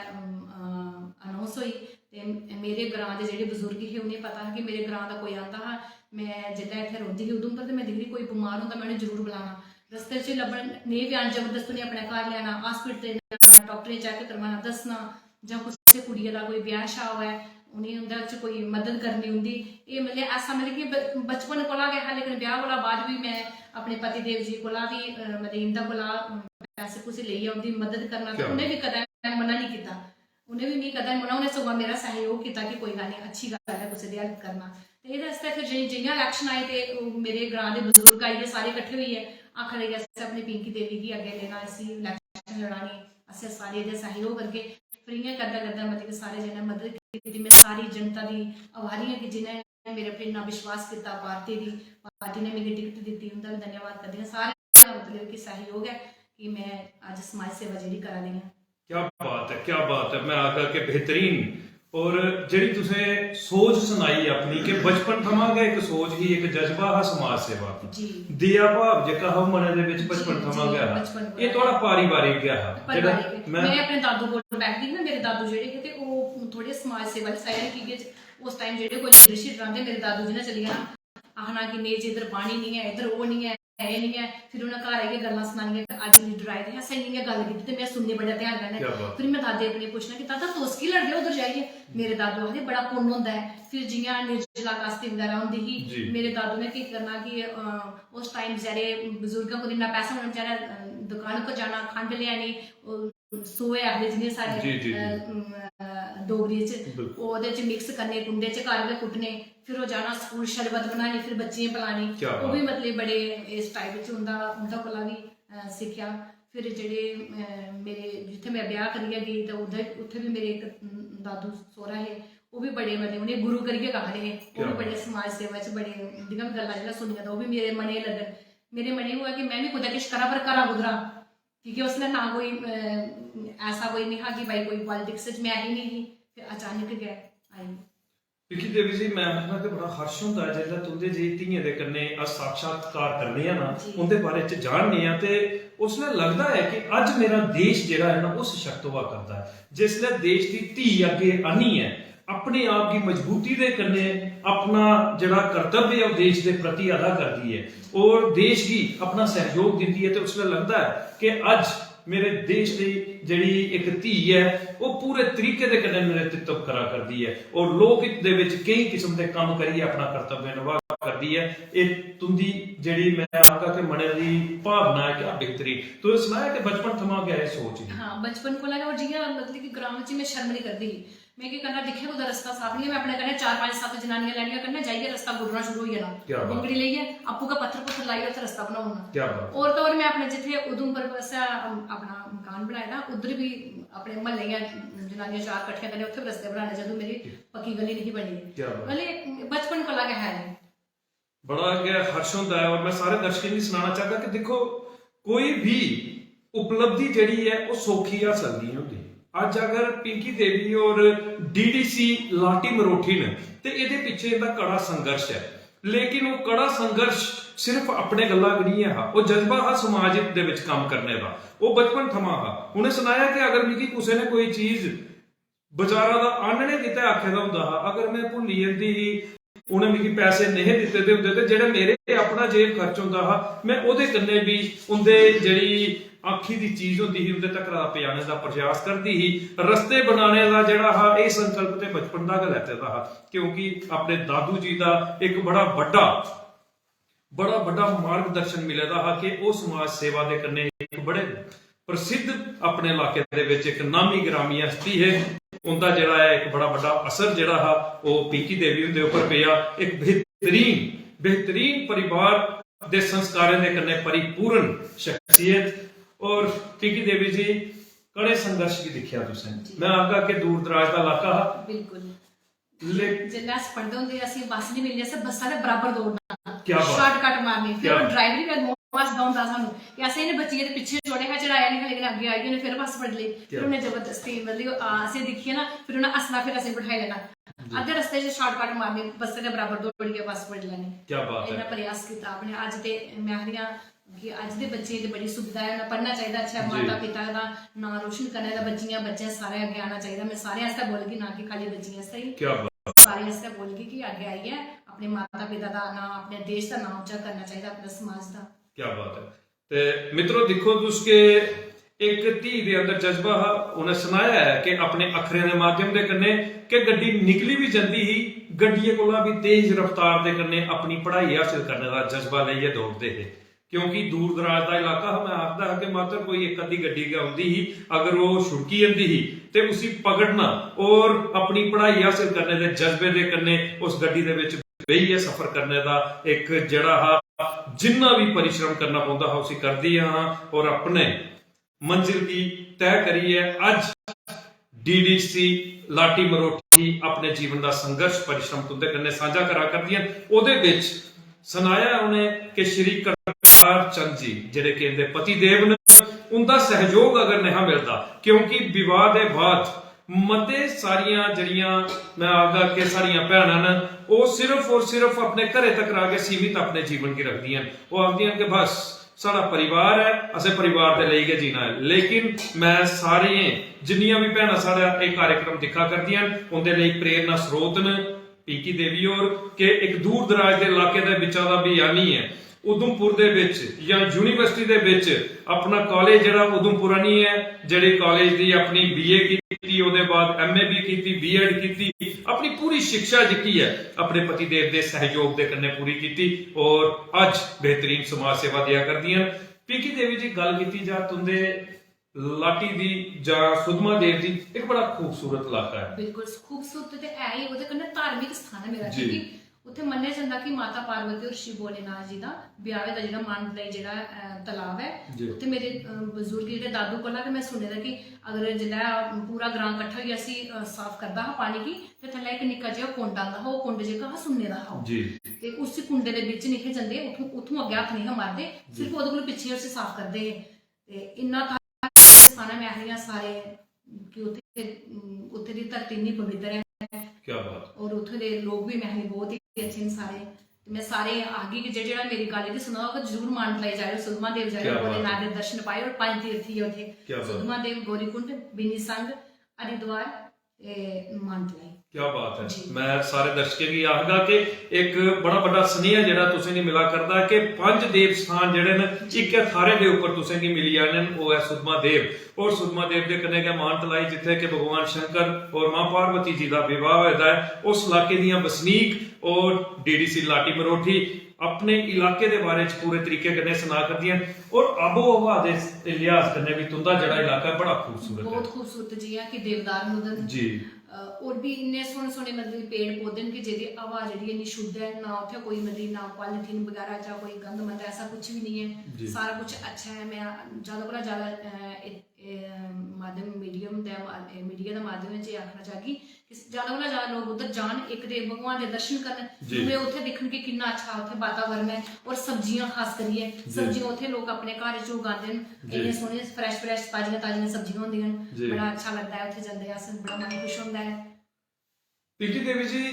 अनाउंस होई, ते मेरे ग्रां दे जेह्ड़े बजुर्ग हे, उ'नेंगी पता हा कि मेरे ग्रां दा कोई आंदा हा। में जिसलै इत्थै रौंह्दी ही उधमपुर, ते में दिखदी, कोई बमार होंदा, में उ'नेंगी जरूर बलाना। रस्ते च लब्भन नेईं बी आन, जबरदस्त उ'नेंगी अपने घर लेआना, हॉस्पिटल लेआना, डाक्टरें चेक करवाना, दस्सना, जां कुसै कुड़ियै दा कोई ब्याह श्याह होऐ, उ'नेंगी उं'दे च कोई मदद करनी उं'दी। एह्, मतलब, ऐसा, मतलब कि ब-, बचपन कोला गै हा, लेकिन ब्याह कोला बाद बी में अपने पति देव जी कोला बी, अ, मतलब, इं'दे कोला, अ, पैसे पूसे लेइयै उं'दी मदद करना, ते क्या उ'नें बी कदें मना निं कीता। उ'नें बी मिगी कदें मना, उ'नें सगुआं मेरा सैहयोग कीता कि कोई गल्ल निं, अच्छी गल्ल ऐ कुसै दी हेल्प करना। ते एह्दे आस्तै फिर जे-, जि'यां इलेक्शन आए ते ओह् मेरे ग्रां दे बजुर्ग आइयै, सारे कट्ठे होइयै आखन लगे, "असें अपनी पिंकी देवी गी अग्गें लेना, इसी इलेक्शन लड़ानी, असें सारे एह्दा सैहयोग करगे।" फिर इ'यां करदे करदे, मतलब कि, सारे जने मदद कीती। में सारी जनता दी आभारी आं कि जि'नें मेरे पर इन्ना विश्वास कीता, पार्टी दी, पार्टी ने मिगी टिकट दित्ती, उं'दा बी धन्यवाद करदी आं। सारे दा, मतलब कि, सैहयोग ऐ कि में अज्ज समाज सेवा जेह्ड़ी करा दी आं। क्या बात ऐ, क्या बात ऐ। में आखगा कि बेहतरीन। और जेह्ड़ी तुसें सोच सनाई अपनी, कि बचपन थमां गै इक सोच ही, इक जज्बा हा समाज सेवा दा। जी। दया भाव जेह्का हा, ओह् मनै दे बिच बचपन जी, थमां जी, गै हा। बचपन कोला एह् थुआढ़ा पारिवारिक गै हा। पारिवारिक जेह्ड़ा गै। में में अपने दादू कोल बैठदी ही ना, मेरे दादू जेह्ड़े हे, ते ओह् थोह्ड़े समाज सेवा आह्ली side हे, की के उस time जेह्ड़े कोई leadership रांह्दे, मेरे दादू जी ने चली जाना, आखना कि, "नेईं जी, इद्धर पानी निं ऐ, इद्धर ओह् निं ऐ, एह् निं ऐ।" फिर उ'नें घर आइयै गल्लां सनानियां कि अज्ज leader आए दे हे, असें इ'यां गल्ल कीती, ते में सुननी बड़े ध्यान कन्नै। क्या बात। फिर में दादे अपने पुच्छना कि, "दादा, तुस की लड़दे ओ उद्धर जाइयै?" मेरे दादू आखदे, "बड़ा पुन्न होंदा ऐ।" फिर जि'यां निर्जला कास्ती बगैरा होंदी ही, जी। मेरे दादू ने केह् करना कि, अ, उस time बेचारे बजुर्गें कोल इन्ना पैसा होना, बेचारे, अ, दकान पर जाना, खंड लेआनी, ओह् सोऐ आखदे जि'नें साढ़े, जी, जी, जी। अ, अम, अ, डोगरी च, बिल्कुल। ओह्दे च mix करने, कुंडे च घर गै कुट्टने, फिर ओह् जाना स्कूल, शरबत बनानी, फिर बच्चियें गी पलानी। क्या ओह् बी बात। मतलब बड़े इस type च उं'दा, उं'दे कोला बी, अ, सिक्खेआ। फिर जेह्ड़े, अ, मेरे, जित्थै में ब्याह करियै गेई, ते उद्धर, उत्थै बी मेरे इक, अम, दादू सौह्रा हे, ओह् बी बड़े, मतलब, उ'नें गुरु करियै गै आखदे हे। ओह् क्या बी बड़े बात। समाज सेवा च बड़े, उं'दियां बी गल्लां जिसलै सुनियां, तां ओह् बी मेरे मनै गी लगन। मेरे मनै च होआ कि में बी कुतै किश करां, पर करां कुद्धरा? की के उसलै ना कोई, अ, ऐसा कोई निं हा कि भाई कोई politics च में ऐ ही निं ही, ते अचानक गै आई। पिंकी देवी जी, में आखना कि बड़ा हर्ष होंदा ऐ जिसलै तुं'दे जेही धियें दे कन्नै अस साक्षात्कार करने आं ना, जी। उं'दे बारे च जानने आं, ते उसलै लगदा ऐ कि अज्ज मेरा देश जेह्ड़ा ऐ ना, ओह् सशक्त होआ करदा ऐ। जिसलै देश दी धी अग्गें आनियै अपने आप गी मजबूती दे कन्नै अपना जेह्ड़ा कर्तव्य ऐ, ओह् देश दे प्रति अदा करदी ऐ और देश गी अपना सैहयोग दिंदी ऐ, ते उसलै लगदा ऐ कि अज्ज मेरे देश दी जेह्ड़ी इक धी ऐ, ओह् पूरे तरीके दे कन्नै नेतृत्व करा करदी ऐ और लोक हित दे बिच केई किस्म दे कम्म करियै अपना कर्तव्य निभाऽ करदी ऐ। एह् तुं'दी जेह्ड़ी, में आखगा कि मनै दी भावना ऐ, क्या बेहतरीन। तुसें सनाया कि बचपन थमां गै एह् सोच ही। हां, बचपन कोला गै। और जि'यां, मतलब कि, ग्रां बिच में शर्म निं करदी ही। में केह् करना, दिक्खेआ कुतै रस्ता साफ निं ऐ, में अपने कन्नै चार पंज सत्त जनानियां लैनियां कन्नै, जाइयै रस्ता गुड्डना शुरू होई जाना। क्या बात। बंगड़ी लेइयै आपूं गै पत्थर पुत्थर लाइयै उत्थै रस्ता बनाई ओड़ना। क्या बात। और तो और में अपने जित्थै उधमपुर पासै, अम, अपना मकान बनाए दा, उद्धर बी अपने म्हल्ले दियां जनानियां चार कट्ठियां करियै उत्थै बी रस्ते बनाने, जदूं मेरी पक्की गली नेईं ही बनी दी। क्या बात। मतलब, बचपन कोला गै है। बड़ा गै हर्ष होंदा ऐ और में सारे दर्शकें गी सनाना चाहगा कि दिक्खो, कोई बी उपलब्धि जेह्ड़ी ऐ, ओह् सौखी हासल निं होंदी। अज्ज अगर पिंकी देवी होर डीडीसी लाटी मरोठी न, ते एह्दे पिच्छे इं'दा कड़ा संघर्ष ऐ। लेकिन ओह् कड़ा संघर्ष सिर्फ अपने गल्ला गै निं ऐ हा, ओह् जज्बा हा समाज हित दे बिच कम्म करने दा, ओह् बचपन थमां हा। उ'नें सनाया कि अगर मिगी कुसै ने कोई चीज बजारा दा आह्नने गितै आखे दा होंदा हा, अगर में भुल्ली जंदी ही, उ'नें मिगी पैसे नेहे दित्ते दे होंदे, ते जेह्ड़ा मेरे अपना जेब खर्च होंदा हा, में ओह्दे कन्नै बी उं'दे जेह्ड़ी आखी दी चीज होंदी ही, उं'दे तक्कर पजाने दा प्रयास करदी ही। रस्ते बनाने दा जेह्ड़ा हा, एह् संकल्प ते बचपन दा गै लैते दा हा, क्योंकि अपने दादू जी दा इक बड़ा बड्डा, बड़ा बड्डा मार्गदर्शन मिले दा हा कि ओह् समाज सेवा दे कन्नै इक बड़े प्रसिद्ध, अपने इलाके दे बिच इक नामी गिरामी हस्ती हे। उं'दा जेह्ड़ा ऐ, इक बड़ा बड्डा असर जेह्ड़ा हा, ओह् पिंकी देवी हुंदे उप्पर पेआ। इक बेहतरीन, बेहतरीन परिवार दे संस्कारें दे कन्नै परिपूर्ण शख्सियत। और पिंकी देवी जी, कड़े संघर्ष गी दिक्खेआ तुसें। जी। मैं आखगा कि दूर दराज दा इलाका हा। बिल्कुल। ले- जिसलै अस पढ़दे होंदे हे, असें बस निं मिलनी, असें बस्सा दे बराबर दौड़ना। क्या बात। Shortcut मारनी। फिर क्या ओह् बात। Driver बी अगुआं हसदा होंदा सानूं कि असें इ'नें बच्चियें दे पिच्छे छोड़े हा, चढ़ाया निं हा, लेकिन अग्गें आई गे न, फिर बस फड़ी लेई। फिर क्या। उ'नें जबरदस्ती, मतलब, आ, असें दिक्खियै ना, फिर उ'नें हसना, फिर असें बठाई लेना। जी। अद्धे रस्ते च shortcut मारनी, बस्सै दे बराबर दौड़ियै बस फड़ी लैनी। क्या बात है। इन्ना प्रयास कीता अपने। अज्ज ते में आखदी आं कि अज्ज दे बच्चें गी ते बड़ी सुविधा ऐ, उ'नें पढ़ना चाहिदा, अच्छा जी। माता पिता दा नांऽ रोशन करने दा, बच्चियां बच्चे सारे अग्गें आना चाहिदा। में सारे आस्तै बोलगी, ना कि खाली बच्चियें आस्तै ही। क्या बात। सारे आस्तै बोलगी कि अग्गें आइयै अपने माता पिता दा नांऽ, अपने देश दा नांऽ उच्चा करना चाहिदा, अपने समाज दा। क्या बात है। ते मित्रो, दिक्खो तुस के इक धी दे अंदर जज्बा हा, उ'नें सनाया ऐ कि अपने अक्खरें दे माध्यम दे कन्नै कि गड्डी निकली बी जंदी ही, गड्डियै कोला बी तेज रफ्तार दे कन्नै अपनी पढ़ाई हासल करने दा जज्बा लेइयै दौड़दे हे। क्योंकि दूर दराज दा इलाका हा, मैं आखदा हा कि मात्र कोई इक अद्धी गड्डी गै औंदी ही, अगर ओह् छुड़की जंदी ही ते उसी पकड़ना और अपनी पढ़ाई हासल करने दे जज्बे दे कन्नै उस गड्डी दे बिच बेहियै सफर करने दा इक जेह्ड़ा हा, जिन्ना बी परिश्रम करना पौंदा हा, उसी करदी हां और अपने मंजिल गी तय करियै अज्ज डीडीसी लाटी मरोठी अपने जीवन दा संघर्ष परिश्रम तुं'दे कन्नै सांझा करा करदियां न। ओह्दे बिच सनाया उ'नें कि श्री करतार चंद जी, जेह्ड़े कि इं'दे पति देव न, उं'दा सैहयोग अगर नेहा मिलदा, क्योंकि विवाह दे बाद मते सारियां जेह्ड़ियां, मैं आखगा कि साढ़ियां भैनां न, ओह् सिर्फ और सिर्फ अपने घरै तक्कर गै सीमित अपने जीवन गी रखदियां न। ओह् आखदियां न कि बस साढ़ा परिवार ऐ, असें परिवार दे लेई गै जीना ऐ। लेकिन मैं सारियें, जिन्नियां बी भैनां साढ़ा एह् कार्यक्रम दिक्खा करदियां न, उं'दे लेई प्रेरणा स्रोत न पिंकी देवी होर, कि इक दूर दराज दे इलाके दे बिच्चा दा बी आनियै उधमपुर दे बिच जां यूनिवर्सिटी दे बिच अपना कॉलेज जेह्ड़ा उधमपुर आनियै, जेह्ड़े कॉलेज दी अपनी बीए कीती, ओह्दे बाद एमए बी कीती, बीएड कीती, अपनी पूरी शिक्षा जेह्की ऐ अपने पतिदेव दे सैहयोग दे कन्नै पूरी कीती और अज्ज बेहतरीन समाज सेवा देआ करदियां न। पिंकी देवी जी, गल्ल कीती जा तुं'दे लाटी दी जां सुद्धमहादेव दी, इक बड़ा खूबसूरत इलाका ऐ। बिल्कुल, खूबसूरत ते है ही, ओह्दे कन्नै धार्मिक स्थान ऐ मेरा, जी। क्योंकि उत्थै मन्नेआ जंदा कि माता पार्वती और शिव भोलेनाथ जी दा ब्याह् होए दा, जेह्ड़ा मानतलाई जेह्ड़ा, अ, तलाब ऐ, जी। उत्थै मेरे, अ, बजुर्ग जेह्ड़े दादू कोला गै में सुने दा कि अगर जेल्लै पूरा ग्रां कट्ठा होइयै इसी, अ, साफ करदा हा पानी गी, ते थल्लै इक निक्का जेहा कुंड आंदा हा, ओह् कुंड जेह्का हा सुन्ने दा हा। जी। ते उसी कुंडे दे बिच निं हे जंदे, उत्थूं, उत्थूं अग्गें हत्थ निं हे मारदे, जी। सिर्फ ओह्दे कोला पिच्छें उसी साफ करदे हे। ते इन्ना स्थान ऐ, में आखनी आं सारे कि उत्थै, उत्थै दी धरती इन्नी पवित्र ऐ। क्या बात। और उत्थै दे लोक बी, में आखनी, बहुत ही अच्छे न सारे। ते में सारे आखगी कि जेह्ड़ा, जेह्ड़ा मेरी गल्ल गी सुना दा होग, जरूर मानतलाई जाएओ, सुद्धमहादेव जाएओ, क्या बात। भोलेनाथ दे दर्शन पाएओ और पंज तीर्थ ही उत्थै। क्या बात। सुद्धमहादेव, गौरीकुंड, बिनी संघ, हरिद्वार, ए, मानतलाई। क्या बात है। जी। मैं सारे दर्शकें गी आखगा कि इक बड़ा बड्डा सनेहा जेह्ड़ा तुसें गी मिला करदा ऐ कि पंज देव स्थान जेह्ड़े न, जी। इक्कै थाह्रै दे उप्पर तुसें गी मिली जाने न, ओह् ऐ सुद्धमहादेव। और सुद्धमहादेव दे कन्नै गै मानतलाई, जित्थै कि भगवान शंकर और मां पार्वती जी दा विवाह होए दा ऐ। उस इलाके दियां बसनीक और डीडीसी लाटी मरोठी अपने इलाके दे बारे च पूरे तरीके कन्नै सना करदियां न और आबो हवा दे लिहाज कन्नै बी तुं'दा जेह्ड़ा इलाका ऐ, बड़ा खूबसूरत ऐ। बहुत खूबसूरत, जि'यां कि देवदार मुदन। जी। अ, और भी इन्ने सोह्ने सोह्ने, मतलब, पेड़ पौधे न कि जेह्दी हवा जेह्ड़ी इन्नी शुद्ध ऐ, ना उत्थै कोई, मतलब, ना पॉलीथीन बगैरा जां कोई गंद मंद ऐसा कुछ बी निं ऐ। जी। सारा कुछ अच्छा ऐ। में ज्यादा कोला ज्यादा, अ, ए-, ए-, माध्यम मीडियम दे मा-, ए, मीडिया दे माध्यम च एह् आखना चाह्गी कि ज्यादा कोला ज्यादा लोक उद्धर जान, इक ते भगवान दे दर्शन करन, जी। दूए उत्थै दिक्खन कि किन्ना अच्छा उत्थै वातावरण ऐ, और सब्जियां खास करियै, जी। सब्जियां उत्थै लोक अपने घर च उगांदे न, जी। इन्ने सोह्ने fresh fresh ताजियां ताजियां सब्जियां होंदियां न, जी। बड़ा अच्छा लगदा ऐ उत्थै जंदे अस, बड़ा मन खुश होंदा ऐ। पिंकी देवी जी,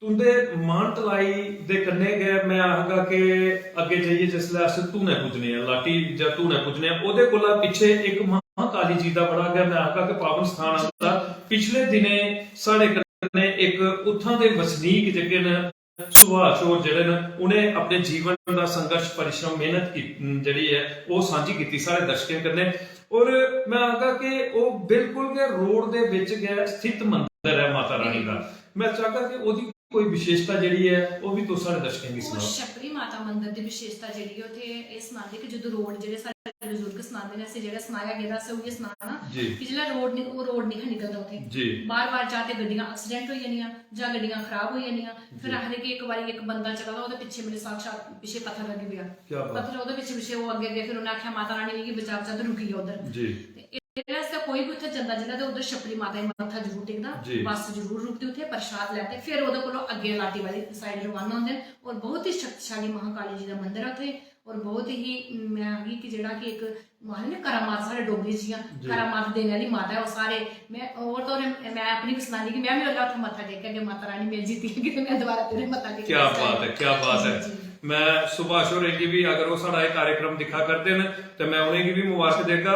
तुं'दे मानतलाई दे कन्नै गै में आखगा कि अग्गें जाइयै जिसलै अस धूने पुज्जने आं, लाटी जां धूने पुज्जने आं, ओह्दे कोला पिच्छे इक महाकाली जी दा बड़ा गै, में आखगा कि, पावन स्थान आंदा। पिछले दिनें साढ़े कन्नै इक उत्थां दे बसनीक जेह्के न, सुभाष होर जेह्ड़े न, उ'नें अपने जीवन दा संघर्ष, परिश्रम, मेहनत की जेह्ड़ी ऐ, ओह् सांझी कीती साढ़े दर्शकें कन्नै। और मैं आखगा कि ओह् बिल्कुल गै रोड दे बिच गै स्थित मंदर ऐ माता रानी दा। मैं चाहगा कि ओह्दी कोई विशेषता जेह्ड़ी ऐ, ओह् बी तुस साढ़े दर्शकें गी ओह् सनाओ। छपरी माता मंदर दी विशेषता जेह्ड़ी ऐ, उत्थै एह् सनांदे कि जदूं रोड, जेह्ड़े साढ़े बजुर्ग सनांदे न, असें जेह्ड़ा सनाया गेदा, असें उ'ऐ सनाना जी। कि जिसलै रोड नि-, ओह् रोड निं हा निकलदा उत्थै। जी। बार-बार जां ते गड्डियां accident होई जानियां, जां गड्डियां खराब होई जानियां। फिर जी। आखदे कि इक बारी इक बंदा चला दा, ओह्दे पिच्छे मेरे साक्षात पिच्छे पत्थर लग्गी पेआ। क्या बात। पत्थर ओह्दे पिच्छे पिच्छे ओह् अग्गें अग्गें, फिर उ'न्नै आखेआ, "माता रानी, मिगी बचा, बचा," ते रुकी गेआ उद्धर। जी। ते एह्दे आस्तै कोई बी उत्थै जंदा, जिसलै ते उद्धर छपरी माता गी मत्था जरूर टेकदा, जी। बस जरूर रुकदी उत्थै, प्रसाद लैंदे, फिर ओह्दे कोला अग्गें लाटी वाली side रवाना होंदे न। और बहुत ही शक्तिशाली महाकाली जी दा मंदर ऐ उत्थै, और बहुत ही, मैं आखगी कि जेह्ड़ा कि इक, आखदे ना, करामात, साढ़े डोगरी च जि'यां जी। करामात देने आह्ली माता ऐ, ओह् सारे, मैं, और तो और मैं अपनी बी सनानी कि मैं बी उसलै उत्थै मत्था टेकेआ कि माता रानी, मेरी जीती गी ते मैं दोबारा तेरे मत्था टेकेआ। क्या बात ऐ, क्या बात ऐ। जी, जी। मैं सुभाष होरें गी बी, अगर ओह् साढ़ा एह् कार्यक्रम दिक्खा करदे न, ते मैं उ'नेंगी बी मुबारक देगा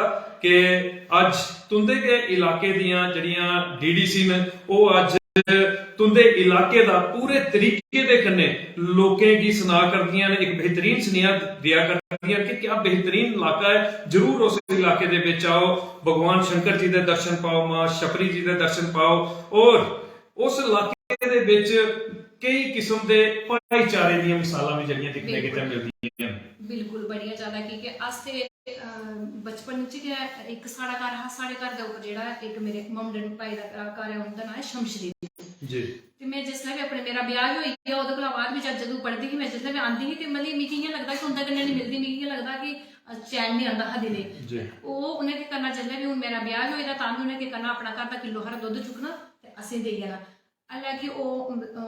कि अज्ज तुं'दे गै इलाके दियां जेह्ड़ियां D D C न, ओह् अज्ज तुं'दे इलाके दा पूरे तरीके दे कन्नै लोकें गी सना करदियां न, इक बेहतरीन सनेहा देआ करदियां न कि क्या बेहतरीन इलाका ऐ, जरूर उस इलाके दे बिच आओ, भगवान शंकर जी दे दर्शन पाओ, मां छपरी जी दे दर्शन पाओ। और उस इलाके दे बिच केई किस्म दे भाईचारे दियां मिसालां बी जेह्ड़ियां दिक्खने गितै बिल्कुल। मिलदियां न। बिल्कुल, बड़ियां ज्यादा, की के अस ते, अ, बचपन च गै इक साढ़ा घर हा, साढ़े घर दे उप्पर जेह्ड़ा इक मेरे ममडन भाई दा घर ऐ, उं'दा नांऽ ऐ शमशदीन। जी। ते मैं जिसलै बी अपने, मेरा ब्याह बी होई गेआ, ओह्दे कोला बाद बी जद, जदूं पढ़दी ही, मैं जिसलै बी आंदी ही ते मतलब मिगी इ'यां लगदा कि उं'दे कन्नै निं मिलदी, मिगी इ'यां लगदा कि, अ, चैन निं आंदा हा दिलै। जी। ओह् उ'नें केह् करना, जिसलै बी हून मेरा ब्याह बी होई गेदा, तां बी उ'नें केह् करना, अपना घर दा किलो हारा दुद्ध चुक्कना ते असें देई जाना। हालांकि ओह्, अ,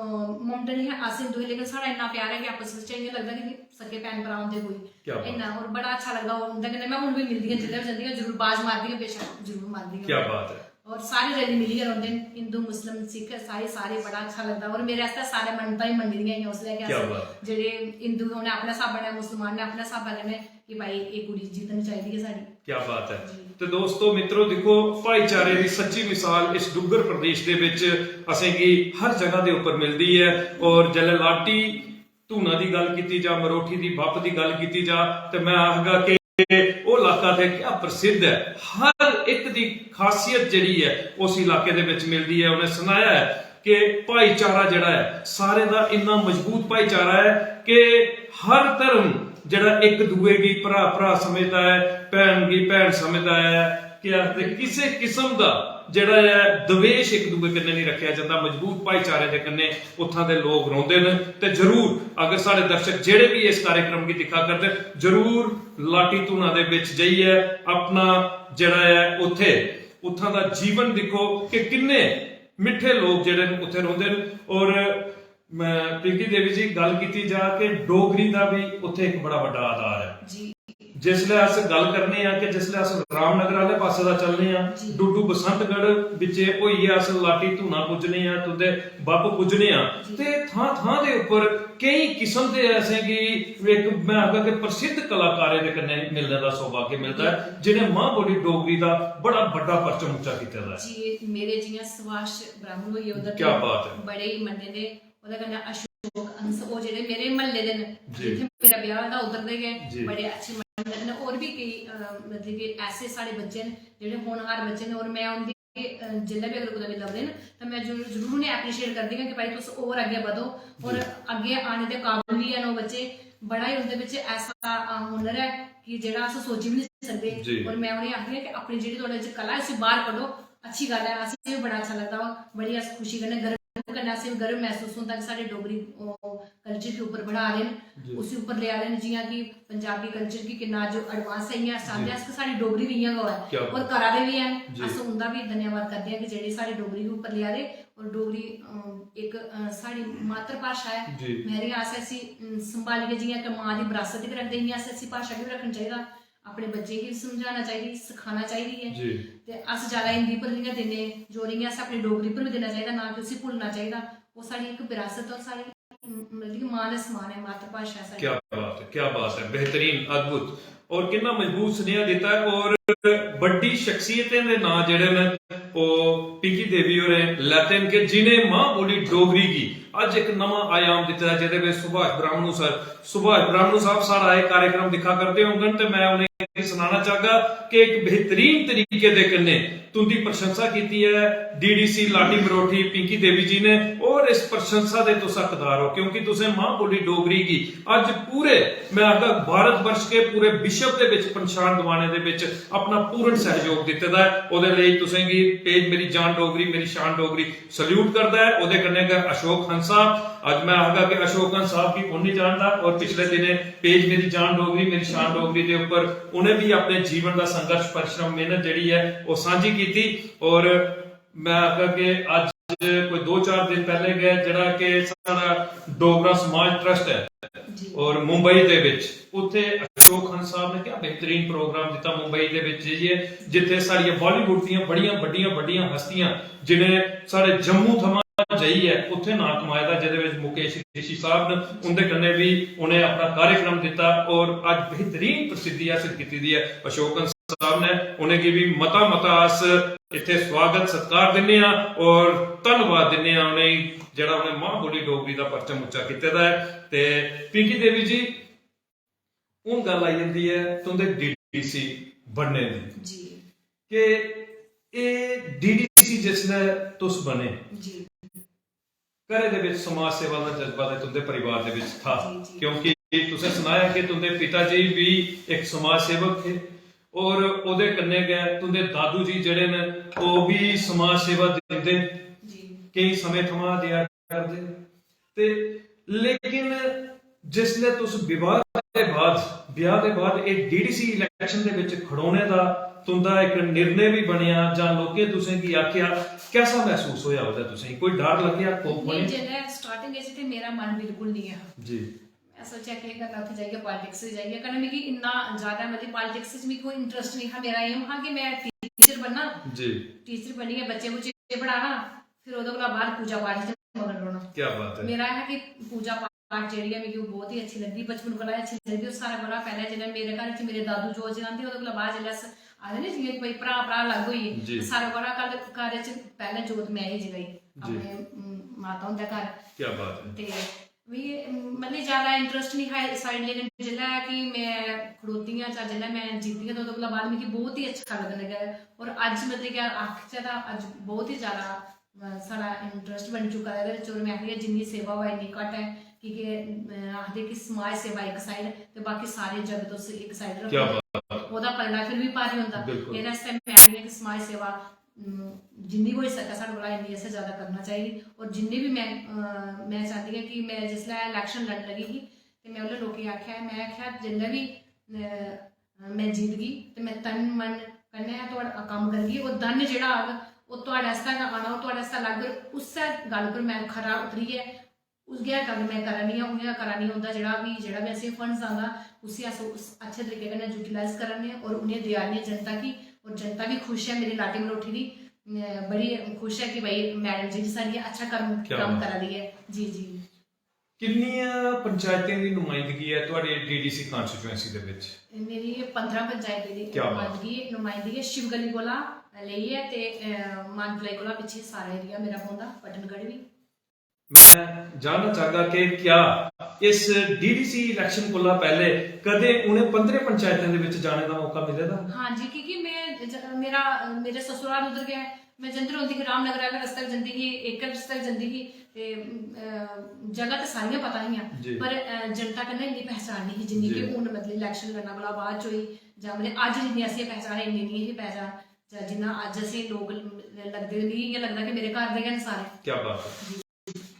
ममडन हे, अस हिंदू हे, लेकिन साढ़ा इन्ना प्यार ऐ कि आपस बिच इ'यां लगदा कि सक्के भैन भ्राऽ होंदे कोई। क्या बात। इन्ना, और बड़ा अच्छा लगदा। और उं'दे कन्नै मैं हून बी मिलदी आं, जिसलै बी जंदी आं, जरूर बाज मारदी आं, बेशक जरूर मारदी आं। क्या बात ऐ। और सारे रली मिलियै रौंह्दे न, हिंदू, मुस्लिम, सिख, ईसाई, सारे, बड़ा अच्छा लगदा। और मेरे आस्तै सारे मन्नतां ही मन्नी दियां हियां उसलै कि क्या अस बात। जेह्ड़े हिंदू हे, उ'नें अपने स्हाबै नै, मुसलमान ने अपने स्हाबै कन्नै कि भाई, एह् कुड़ी जित्तनी चाहिदी ऐ साढ़ी। क्या बात ऐ। जी। ते दोस्तो, मित्रो, दिक्खो, भाईचारे दी सच्ची मिसाल इस डुग्गर प्रदेश दे बिच असेंगी हर जगह दे उप्पर मिलदी ऐ। और जेल्लै लाटी धूना दी गल्ल कीती जा, मरोठी दी बप्प दी गल्ल कीती जा, ते मैं आखगा कि ओह् इलाका ते क्या प्रसिद्ध ऐ। हर इक दी खासियत जेह्ड़ी ऐ, उस इलाके दे बिच मिलदी ऐ। उ'नें सनाया ऐ कि भाईचारा जेह्ड़ा ऐ, सारें दा इन्ना मजबूत भाईचारा ऐ कि हर धर्म जेह्ड़ा इक दूए गी भ्राऽ, भ्राऽ समझदा ऐ, भैन गी भैन समझदा ऐ। केह् आखदे, किसे किस्म दा जेह्ड़ा ऐ, द्वेश इक दूए कन्नै निं रक्खेआ जंदा। मजबूत भाईचारे दे कन्नै उत्थां दे लोक रौंह्दे न। ते जरूर, अगर साढ़े दर्शक जेह्ड़े बी इस कार्यक्रम गी दिक्खा करदे, जरूर लाटी धूना दे बिच जाइयै अपना जेह्ड़ा ऐ, उत्थै, उत्थां दा जीवन दिक्खो कि किन्ने मिट्ठे लोक जेह्ड़े न, उत्थै रौंह्दे न। और मैं, पिंकी देवी जी, गल्ल कीती जा कि डोगरी दा बी उत्थै इक बड़ा बड्डा आधार ऐ। जी। जिसलै अस गल्ल करने आं कि जिसलै अस रामनगर आह्ले पासै दा चलने आं, जी। डुड्डू बसंतगढ़ बिच्चे होइयै अस लाटी धूना पुज्जने आं, तुं'दे बप्प पुज्जने आं, जी। ते थां-थां दे उप्पर केईं किस्म दे असेंगी इक, मैं आखगा कि प्रसिद्ध कलाकारें दे कन्नै मिलने दा सौभाग्य मिलदा ऐ, बिल्कुल। जि'नें मां बोली डोगरी दा बड़ा बड्डा परचम उच्चा कीते दा ऐ। जी, मेरे जि'यां सुभाष ब्राह्मण होई गे, उद्धर क्या दे बात ऐ। बड़े ही मन्ने दे, ओह्दे कन्नै अशोक अंस, ओह् जेह्ड़े मेरे म्हल्ले दे न, जी। जित्थै मेरा ब्याह होए दा, उद्धर दे गै जी। बड़े अच्छे मन्ने दे न। होर बी केई, अ, मतलब कि ऐसे साढ़े बच्चे न जेह्ड़े होनहार बच्चे न, और मैं उं'दी, अ, जिसलै बी अगर कुतै बी लभदे न, तां मैं जरूर, जरूर उ'नेंगी appreciate करदी आं कि भाई, तुस होर अग्गें बधो और जी। अग्गें आने दे काबल बी हैन ओह् बच्चे। बड़ा ही उं'दे बिच ऐसा, अ, हुनर ऐ कि जेह्ड़ा अस सोची बी निं सकदे। जी। और मैं उ'नेंगी आखदी आं कि अपनी जेह्ड़ी थुआढ़े च कला ऐ, उसी बाह्र कड्ढो। अच्छी गल्ल ऐ, असेंगी बी बड़ा अच्छा लगदा, बड़ी अस खुशी कन्नै, गर्व कन्नै, असेंगी बी गर्व मसूस होंदा कि साढ़े डोगरी, ओ, culture गी उप्पर बढ़ा दे न, जी। उसी उप्पर लेआ दे न। जि'यां कि पंजाबी culture गी किन्ना अज्ज advance ऐ, इ'यां अस चांह्दे जी। अस कि साढ़ी डोगरी बी इ'यां गै होऐ, क्या और बात। करा दे बी हैन। जी। अस उं'दा बी धन्यवाद करदे आं कि जेह्ड़े साढ़ी डोगरी गी उप्पर लेआ दे, और डोगरी, अ, इक, अ, साढ़ी मातृभाशा ऐ। जी। मेरे अस इसी, अम, संभालियै, जि'यां कि मां दी बरासत गी रखदे, इ'यां अस इसी भाशा गी बी रक्खना चाहिदा। अपने बच्चें गी बी समझाना चाहिदी, सखाना चाहिदी ऐ। जी। ते अस ज्यादा हिंदी पर गै दिन्ने जोर, इ'यां अस अपनी डोगरी पर बी देना चाहिदा, ना कि उसी भुल्लना चाहिदा। ओह् साढ़ी इक बरासत ऐ, ओह् साढ़ी, म-, मतलब कि मां दे समान ऐ, मातृभाशा ऐ साढ़ी। क्या बात ऐ, क्या बात ऐ, बेहतरीन, अद्भुत। और किन्ना मजबूत सनेहा दित्ता ऐ। और बड्डी शख्सियतें दे नांऽ जेह्ड़े न, ओह् पिंकी देवी होरें लैते न कि जिनें मां बोली डोगरी गी अज्ज इक नमां आयाम दित्ते दा, जेह्दे बिच सुभाष ब्राह्मणु सर, सुभाष ब्राह्मणु साहब साढ़ा एह् कार्यक्रम दिक्खा करदे होङन ते मैं उ'नेंगी सनाना चाहगा कि इक बेहतरीन तरीके दे कन्नै तुंदी प्रशंसा कीती ऐ डीडीसी लाटी मरोठी पिंकी देवी जी ने, और इस प्रशंसा दे तुस हकदार हो, क्योंकि तुसें मां बोली डोगरी गी अज्ज पूरे, मैं आखगा, भारत वर्ष के पूरे विश्व दे विच पंछान दिवाने दे विच अपना पूर्ण सहयोग दित्ते दा ऐ। ओह्दे लेई तुसें गी पेज मेरी जान डोगरी, मेरी शान डोगरी सल्यूट करदा ऐ। ओह्दे कन्नै गै अशोक हंस साहब, अज्ज मैं आखगा कि अशोक हंस साहब गी कु'न निं जानदा, और पिछले दिनें पेज मेरी जान डोगरी, मेरी शान डोगरी दे उप्पर उ'नें बी अपने जीवन दा संघर्ष, परिश्रम, मेहनत जेह्ड़ी ऐ, ओह् सांझी कीती। और मैं आखगा कि अज्ज कोई दो चार दिन पैह्ले गै जेह्ड़ा कि साढ़ा डोगरा समाज ट्रस्ट ऐ जी। और मुंबई दे बिच उत्थे अशोक हंस साहब ने क्या बेहतरीन प्रोग्राम दित्ता मुंबई दे बिच जाइयै, जित्थे साढ़ियां बॉलीवुड दियां बड़ियां बड्डियां बड्डियां हस्तियां जिनें साढ़े जम्मू थमां जाइयै उत्थे नांऽ कमाए दा, जेह्दे बिच मुकेश रिशी साहब न, उंदे कन्नै बी उ'नें अपना कार्यक्रम दित्ता और अज्ज बेहतरीन प्रसिद्धि हासल कीती दी ऐ अशोक हंस साहब ने। उ'नेंगी बी मता मता अस इत्थे स्वागत सत्कार दिन्ने आं और धन्नवाद दिन्ने आं उ'नेंगी, जेह्ड़ा उ'नें मां बोली डोगरी दा परचम उच्चा कीते दा ऐ। ते पिंकी देवी जी, हून गल्ल आई जंदी ऐ तुंदे डीडीसी बनने दी जी। कि एह् डीडीसी जिसलै तुस बने, जी। घरै दे बिच समाज सेवा दा जज्बा ते तुंदे परिवार दे बिच था, जी, जी। क्योंकि तुसें सनाया कि तुंदे पिता जी भी इक समाज सेवक थे और ओह्दे कन्नै गै तुंदे दादू जी जेह्ड़े न, ओह् बी समाज सेवा दिंदे, जी। केईं समें थमां देआ करदे। ते लेकिन जिसलै तुस विवाह दे बाद, ब्याह दे बाद एह् डीडीसी इलेक्शन दे बिच खड़ोने दा तुंदा इक निर्णय भी बनेआ जां लोकें तुसें गी आखेआ, कैसा महसूस होया ओह्दा तुसें गी? कोई डर लग्गेआ, खौफ नेईं, बनेआ? जेल्लै स्टार्टिंग च ते मेरा मन बिल्कुल नेईं हा। जी। मैं सोचेआ केह् करना उत्थै जाइयै, पॉलिटिक्स च जाइयै। कन्नै मिगी इन्ना ज्यादा, मतलब, पॉलिटिक्स च मिगी कोई इंटरेस्ट नेईं हा। मेरा एम हा कि मैं टीचर बनना, जी। टीचर बनियै बच्चे बुच्चे पढ़ाना, फिर ओह्दे कोला बाद पूजा पाठ च मगन रौह्ना। क्या बात है। मेरा एह् हा कि पूजा पाठ जेह्ड़ी ऐ मिगी ओह् बहुत ही अच्छी लगदी, बचपन कोला गै अच्छी लगदी। और सारें कोला पैह्लें जेल्लै मेरे घर च मेरे दादू जोत जगांदे, ओह्दे कोला बाद जेल्लै अस आखदे ना जि'यां कि भाई भ्राऽ भ्राऽ अलग होई गे, जी। सारें कोला कल-, घर च पैह्लें जोत मैं ही जगाई जी। अपने, उम, माता हुंदे घर। क्या बात है। ते मिगी, उम, मतलब ज्यादा इंटरेस्ट निं हा इस साइड, लेकिन जेल्लै कि मैं खड़ोती आं जां जेल्लै मैं जीती आं, ते ओह्दे कोला बाद मिगी बहुत ही अच्छा लग्गन लग्गेआ। और अज्ज मतलब कि आखचै तां अज्ज बहुत ही ज्यादा अ, साढ़ा इंटरेस्ट बनी चुका दा एह्दे बिच। और मैं आखदी आं जिन्नी सेवा होऐ इन्नी घट्ट ऐ, की के, अ, आखदे कि समाज सेवा इक साइड ते बाकी सारे जग तुस इक साइड रक्खो। क्या बात। ओह्दा पलड़ा फिर बी भारी होंदा। बिल्कुल। एह्दे आस्तै मैं आखदी आं कि समाज सेवा, अम, जिन्नी होई सकै साढ़े कोला इन्नी असें ज्यादा करना चाहिदी। और जिन्नी बी मैं, अ, मैं चांह्दी आं कि मैं जिसलै इलेक्शन लड़न लगी ही ते मैं उ'नें लोकें गी आखेआ, मैं आखेआ जिसलै बी, अ, में जीतगी ते में तन मन कन्नै थुआढ़ा कम्म करगी। ओह् धन जेह्ड़ा आग, ओह् थुआढ़े आस्तै गै आना, ओह् थुआढ़े आस्तै अलग। उस्सै गल्ल पर में खरा उतरियै उ'ऐ गल्ल में करा नी आं, उ'ऐ करा नी। उं'दा जेह्ड़ा बी, जेह्ड़ा बी असेंगी फंड्स आंदा, उसी अस उस अच्छे तरीके कन्नै यूटिलाइज करा ने और उ'नेंगी देआ ने जनता गी। और जनता बी खुश ऐ मेरी लाटी मरोठी दी, अ, बड़ी खुश ऐ कि भाई मैडम जी बी साढ़ी अच्छा कम्म, क्या कम्म बात। करा दी ऐ। जी, जी। किन्नियां पंचायतें दी नुमाइंदगी ऐ थुआढ़े डीडीसी कॉन्स्टिट्यूएंसी दे बिच? मेरी पंदरां पंचायतें दी क्या बात। नुमाइंदगी, नुमाइंदगी ऐ शिवगली कोला लेइयै ते, अ, मानतलाई कोला पिच्छे सारा एरिया मेरा पौंदा, पटनगढ़ बी। मैं जानना चाहगा कि क्या इस डीडीसी इलेक्शन कोला पैह्ले कदें उ'नें पंदरें पंचायतें दे बिच जाने दा मौका मिले दा? हां जी, क्योंकि मैं ज-, मेरा, मेरे ससुराल उद्धर गै ऐ। मैं जंदे रौंह्दी ही, रामनगर आह्ले रस्ते जंदी ही, एह्कड़े रस्ते जंदी ही, ते, अ, जगह ते सारियां पता हियां, जी। पर, अ, जनता कन्नै इन्नी पहचान नेईं ही जिन्नी जी। कि हून, मतलब, इलेक्शन लड़ना कोला बाद च होई, जां, मतलब, अज्ज जिन्नी असेंगी पहचान ऐ, इन्नी नेईं ही पहचान, जां जिन्ना अज्ज असेंगी लोक ल-, लगदे। मिगी इ'यां लगदा कि मेरे घर दे गै न सारे। क्या बात है। जी।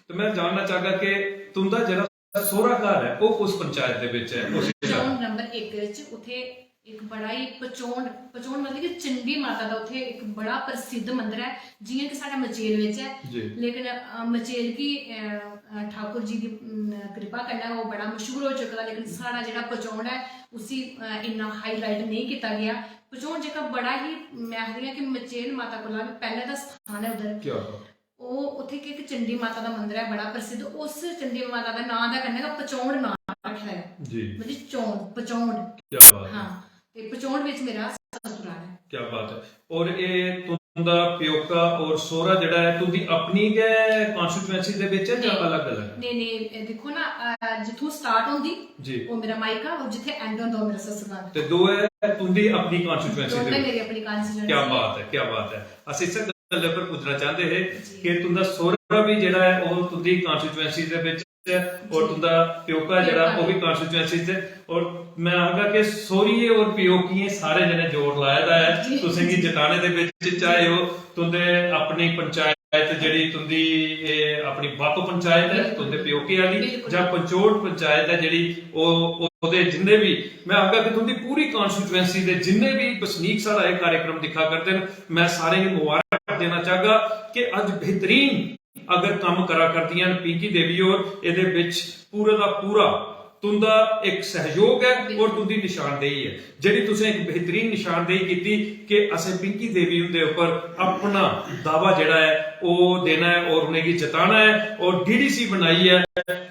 ते मैं जानना चाहगा कि तुं'दा जेह्ड़ा सौह्रा घर ऐ, ओह् कुस पंचायत दे बिच ऐ? उस जगह? चौंठ नंबर एकड़ च उत्थै इक बड़ा ही पचौंड, पचौंड मतलब कि चंडी माता दा उत्थै इक बड़ा प्रसिद्ध मंदर ऐ, जि'यां कि साढ़ा मचेल बिच ऐ, जी। लेकिन, अ, मचेल गी, अ, अ, ठाकुर जी दी, अम, कृपा कन्नै ओह् बड़ा मशहूर होई चुके दा, लेकिन साढ़ा जेह्ड़ा पचौंड ऐ, उसी, अ, इन्ना highlight नेईं कीता गेआ। पचौंड जेह्का बड़ा ही, में आखदी आं कि मचेल माता कोला बी पैह्लें दा स्थान ऐ उद्धर। क्या बात। ओह् उत्थै इक, इक चंडी माता दा मंदर ऐ बड़ा प्रसिद्ध, उस चंडी माता दा नांऽ दे कन्नै गै पचौंड नांऽ रक्खे दा ऐ। जी। मतलब चौंड, पचौंड। क्या बात है। हां, ते पचौंड बिच मेरा ससुराल ऐ। क्या बात है। और एह् तुं'दा तुंदा प्योका और सौहरा जेह्ड़ा ऐ, तुंदी अपनी गै कॉन्स्टिट्यूएंसी दे बिच ऐ जां अलग-अलग? नेईं, नेईं, एह् दिक्खो ना, अ, जित्थूं स्टार्ट होंदी, जी। ओह् मेरा मायका, और जित्थै एंड होंदा, ओह् मेरा ससुराल। ते दोऐ तुंदी अपनी कॉन्स्टिट्यूएंसी दे दोनों बिच? मेरी अपनी कॉन्स्टिट्यूएंसी क्या ऐ। बात है, क्या बात है। अस इस्सै गल्लै पर पुज्जना चांह्दे हे जी। कि तुंदा सौहरा बी जेह्ड़ा ऐ, ओह् तुंदी कॉन्स्टिट्यूएंसी दे बिच ऐ और तुंदा प्योका जेह्ड़ा, ओह् बी कॉन्स्टिट्यूएंसी च। और मैं आखगा कि सौहरिये और प्योकिये सारे जने जोर लाए दा ऐ तुसेंगी जताने दे बिच, चाहे ओह् तुंदे अपनी पंचायत जेह्ड़ी तुंदी, एह् अपनी बप्प पंचायत ऐ, तुंदे प्योके आह्ली, जां पंचोट पंचायत ऐ जेह्ड़ी, ओह्, ओह्दे जिन्ने बी, मैं आखगा कि तुंदी पूरी कॉन्स्टिट्यूएंसी दे जिन्ने बी बसनीक साढ़ा एह् कार्यक्रम दिक्खा करदे न, मैं सारें गी मुबारक देना चाहगा कि अज्ज बेहतरीन अगर कम्म करा करदियां न पिंकी देवी होर, एह्दे बिच पूरे दा पूरा तुंदा इक सैहयोग ऐ और तुंदी निशानदेही ऐ, जेह्ड़ी तुसें इक बेहतरीन निशानदेही कीती कि असें पिंकी देवी हुंदे उप्पर अपना दावा जेह्ड़ा ऐ, ओह् देना ऐ और उ'नेंगी जताना ऐ और डीडीसी बनाइयै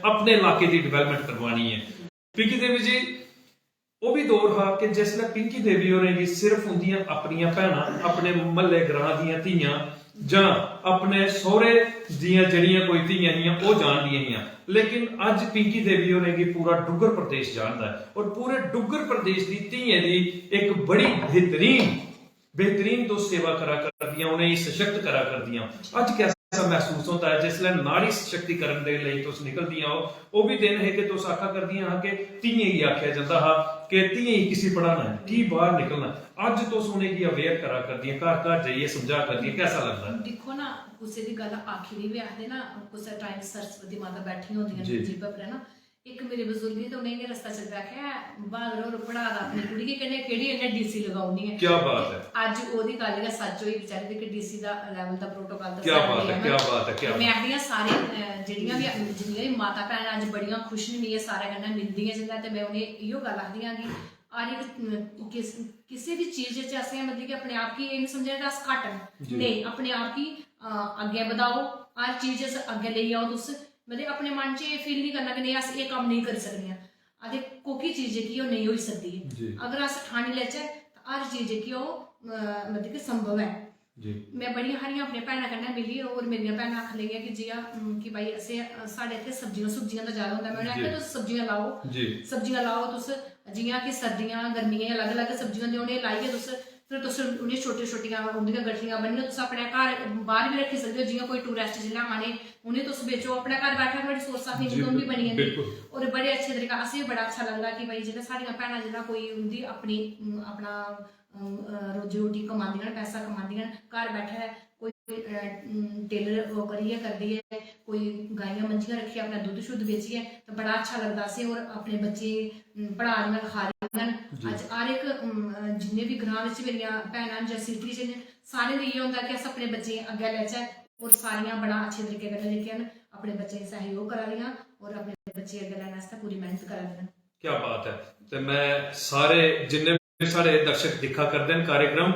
अपने इलाके दी डेवलपमेंट करवानी ऐ। पिंकी देवी जी, ओह् बी दौर हा कि जिसलै पिंकी देवी होरें गी सिर्फ उंदियां अपनियां भैनां, अपने म्हल्ले ग्रां दियां धियां जां अपने सौह्रे दियां जेह्ड़ियां कोई धियां हियां, ओह् जानदियां हियां। लेकिन अज्ज पिंकी देवी होरें गी पूरा डुग्गर प्रदेश जानदा ऐ और पूरे डुग्गर प्रदेश दी धियें दी इक बड़ी बेहतरीन, बेहतरीन तुस सेवा करा करदियां, उ'नेंगी सशक्त करा करदियां। अज्ज कैसा महसूस होंदा ऐ जिसलै नारी सशक्तिकरण दे लेई तुस निकलदियां ओ? ओह् बी दिन हे कि तुस आखा करदियां हा कि धियें गी आखेआ जंदा हा कि धियें गी किसी पढ़ाना ऐ, की बाहर निकलना। अज्ज तुस उ'नेंगी अवेयर करा करदियां, घर घर जाइयै समझा करदियां, कैसा लगदा ऐ? दिक्खो ना, कुसै दी गल्ल आखी दी बी आखदे ना, कुसै टाइम सरस्वती माता बैठी होंदियां जी। जीभै पर, है ना। इक मेरे बजुर्गें ते उ'नेंगी रस्ता चलदा आखेआ, "बहादुर होर पढ़ा दा अपनी कुड़ी गी, कन्नै केह्ड़ी इ'न्नै डीसी लगाउनी ऐ।" क्या बात ऐ। अज्ज ओह्दी गल्ल गै सच्च होई बेचारी दी, कि डीसी दा लेवल दा प्रोटोकॉल दा क्या बात ऐ, क्या बात ऐ, क्या मैं आखदी आं सारे, अ, जेह्ड़ियां बी, जिन्नियां बी माता भैनां अज्ज बड़ियां खुश न, मिगी सारे कन्नै मिलदियां जिसलै, ते मैं उ'नेंगी इ'यो गल्ल आखदी आं कि हर इक, अ, किस, किसे बी चीज च असें, मतलब कि, अपने आप गी एह् निं समझना कि अस घट्ट न। नेईं, अपने आप गी, अ, अग्गें बधाओ, हर चीज च अग्गें लेई आओ तुस। मतलब, अपने मन च एह् फील निं करना कि नेईं, अस एह् कम्म नेईं करी सकदियां। आखदे, कोह्की चीज जेह्की ओह् नेईं होई सकदी ऐ। अगर अस ठानी लैचै तां हर चीज जेह्की ओह्, अ, मतलब कि, संभव ऐ। मैं बड़ियां हारियां अपनियां भैनां कन्नै मिली और मेरियां भैनां आखन लगियां कि जि'यां, उम, कि भाई, असें, अ, साढ़े इत्थै सब्जियां सुब्जियां दा ज्यादा होंदा। मैं उ'नें आखेआ, "तुस सब्जियां लाओ, सब्जियां लाओ तुस, जि'यां कि सर्दियां, गर्मियां, अलग-अलग सब्जियां होंदियां, उ'नेंगी लाइयै तुस, फिर तुस उ'नें छोटियां-छोटियां उं'दियां गठलियां बन्नियै तुस अपने घर बाह्र बी रक्खी सकदे ओ। जि'यां कोई टूरिस्ट जिसलै आने, उ'नें तुस बेचो, अपने घर बैठे थुआढ़ी सोर्स ऑफ इनकम बी बनी जंदी।" और बड़े अच्छे तरीका, असें बी बड़ा अच्छा लगदा कि भाई, जिसलै साढ़ियां भैनां, जिसलै कोई उं'दी अपनी, उम, अपना, अम, अ, रोजी रोटी कमांदियां न, पैसा कमांदियां न, घर बैठे कोई, अ, उम, टेलर ओह् करियै करदी ऐ, कोई गाइयां मंजियां रक्खियै अपना दुद्ध शुद्ध बेचियै, ते बड़ा अच्छा लगदा असें। और अपने बच्चे, उम, पढ़ा दियां, लखा दियां न। अज्ज हर इक, उम, अ, जिन्ने बी ग्रां बिच मेरियां भैनां न जां सिटी च न, सारें दा इ'यै होंदा कि अस अपने बच्चें गी अग्गें लैचै और सारियां बड़ा अच्छे तरीके कन्नै जेह्कियां न, अपने बच्चें गी सैह्योग करा दियां और अपने बच्चे अग्गें लैने आस्तै पूरी मेह्नत करा दियां न। क्या बात ऐ। ते मैं सारे जिन्ने बी साढ़े दर्शक दिक्खा करदे न कार्यक्रम,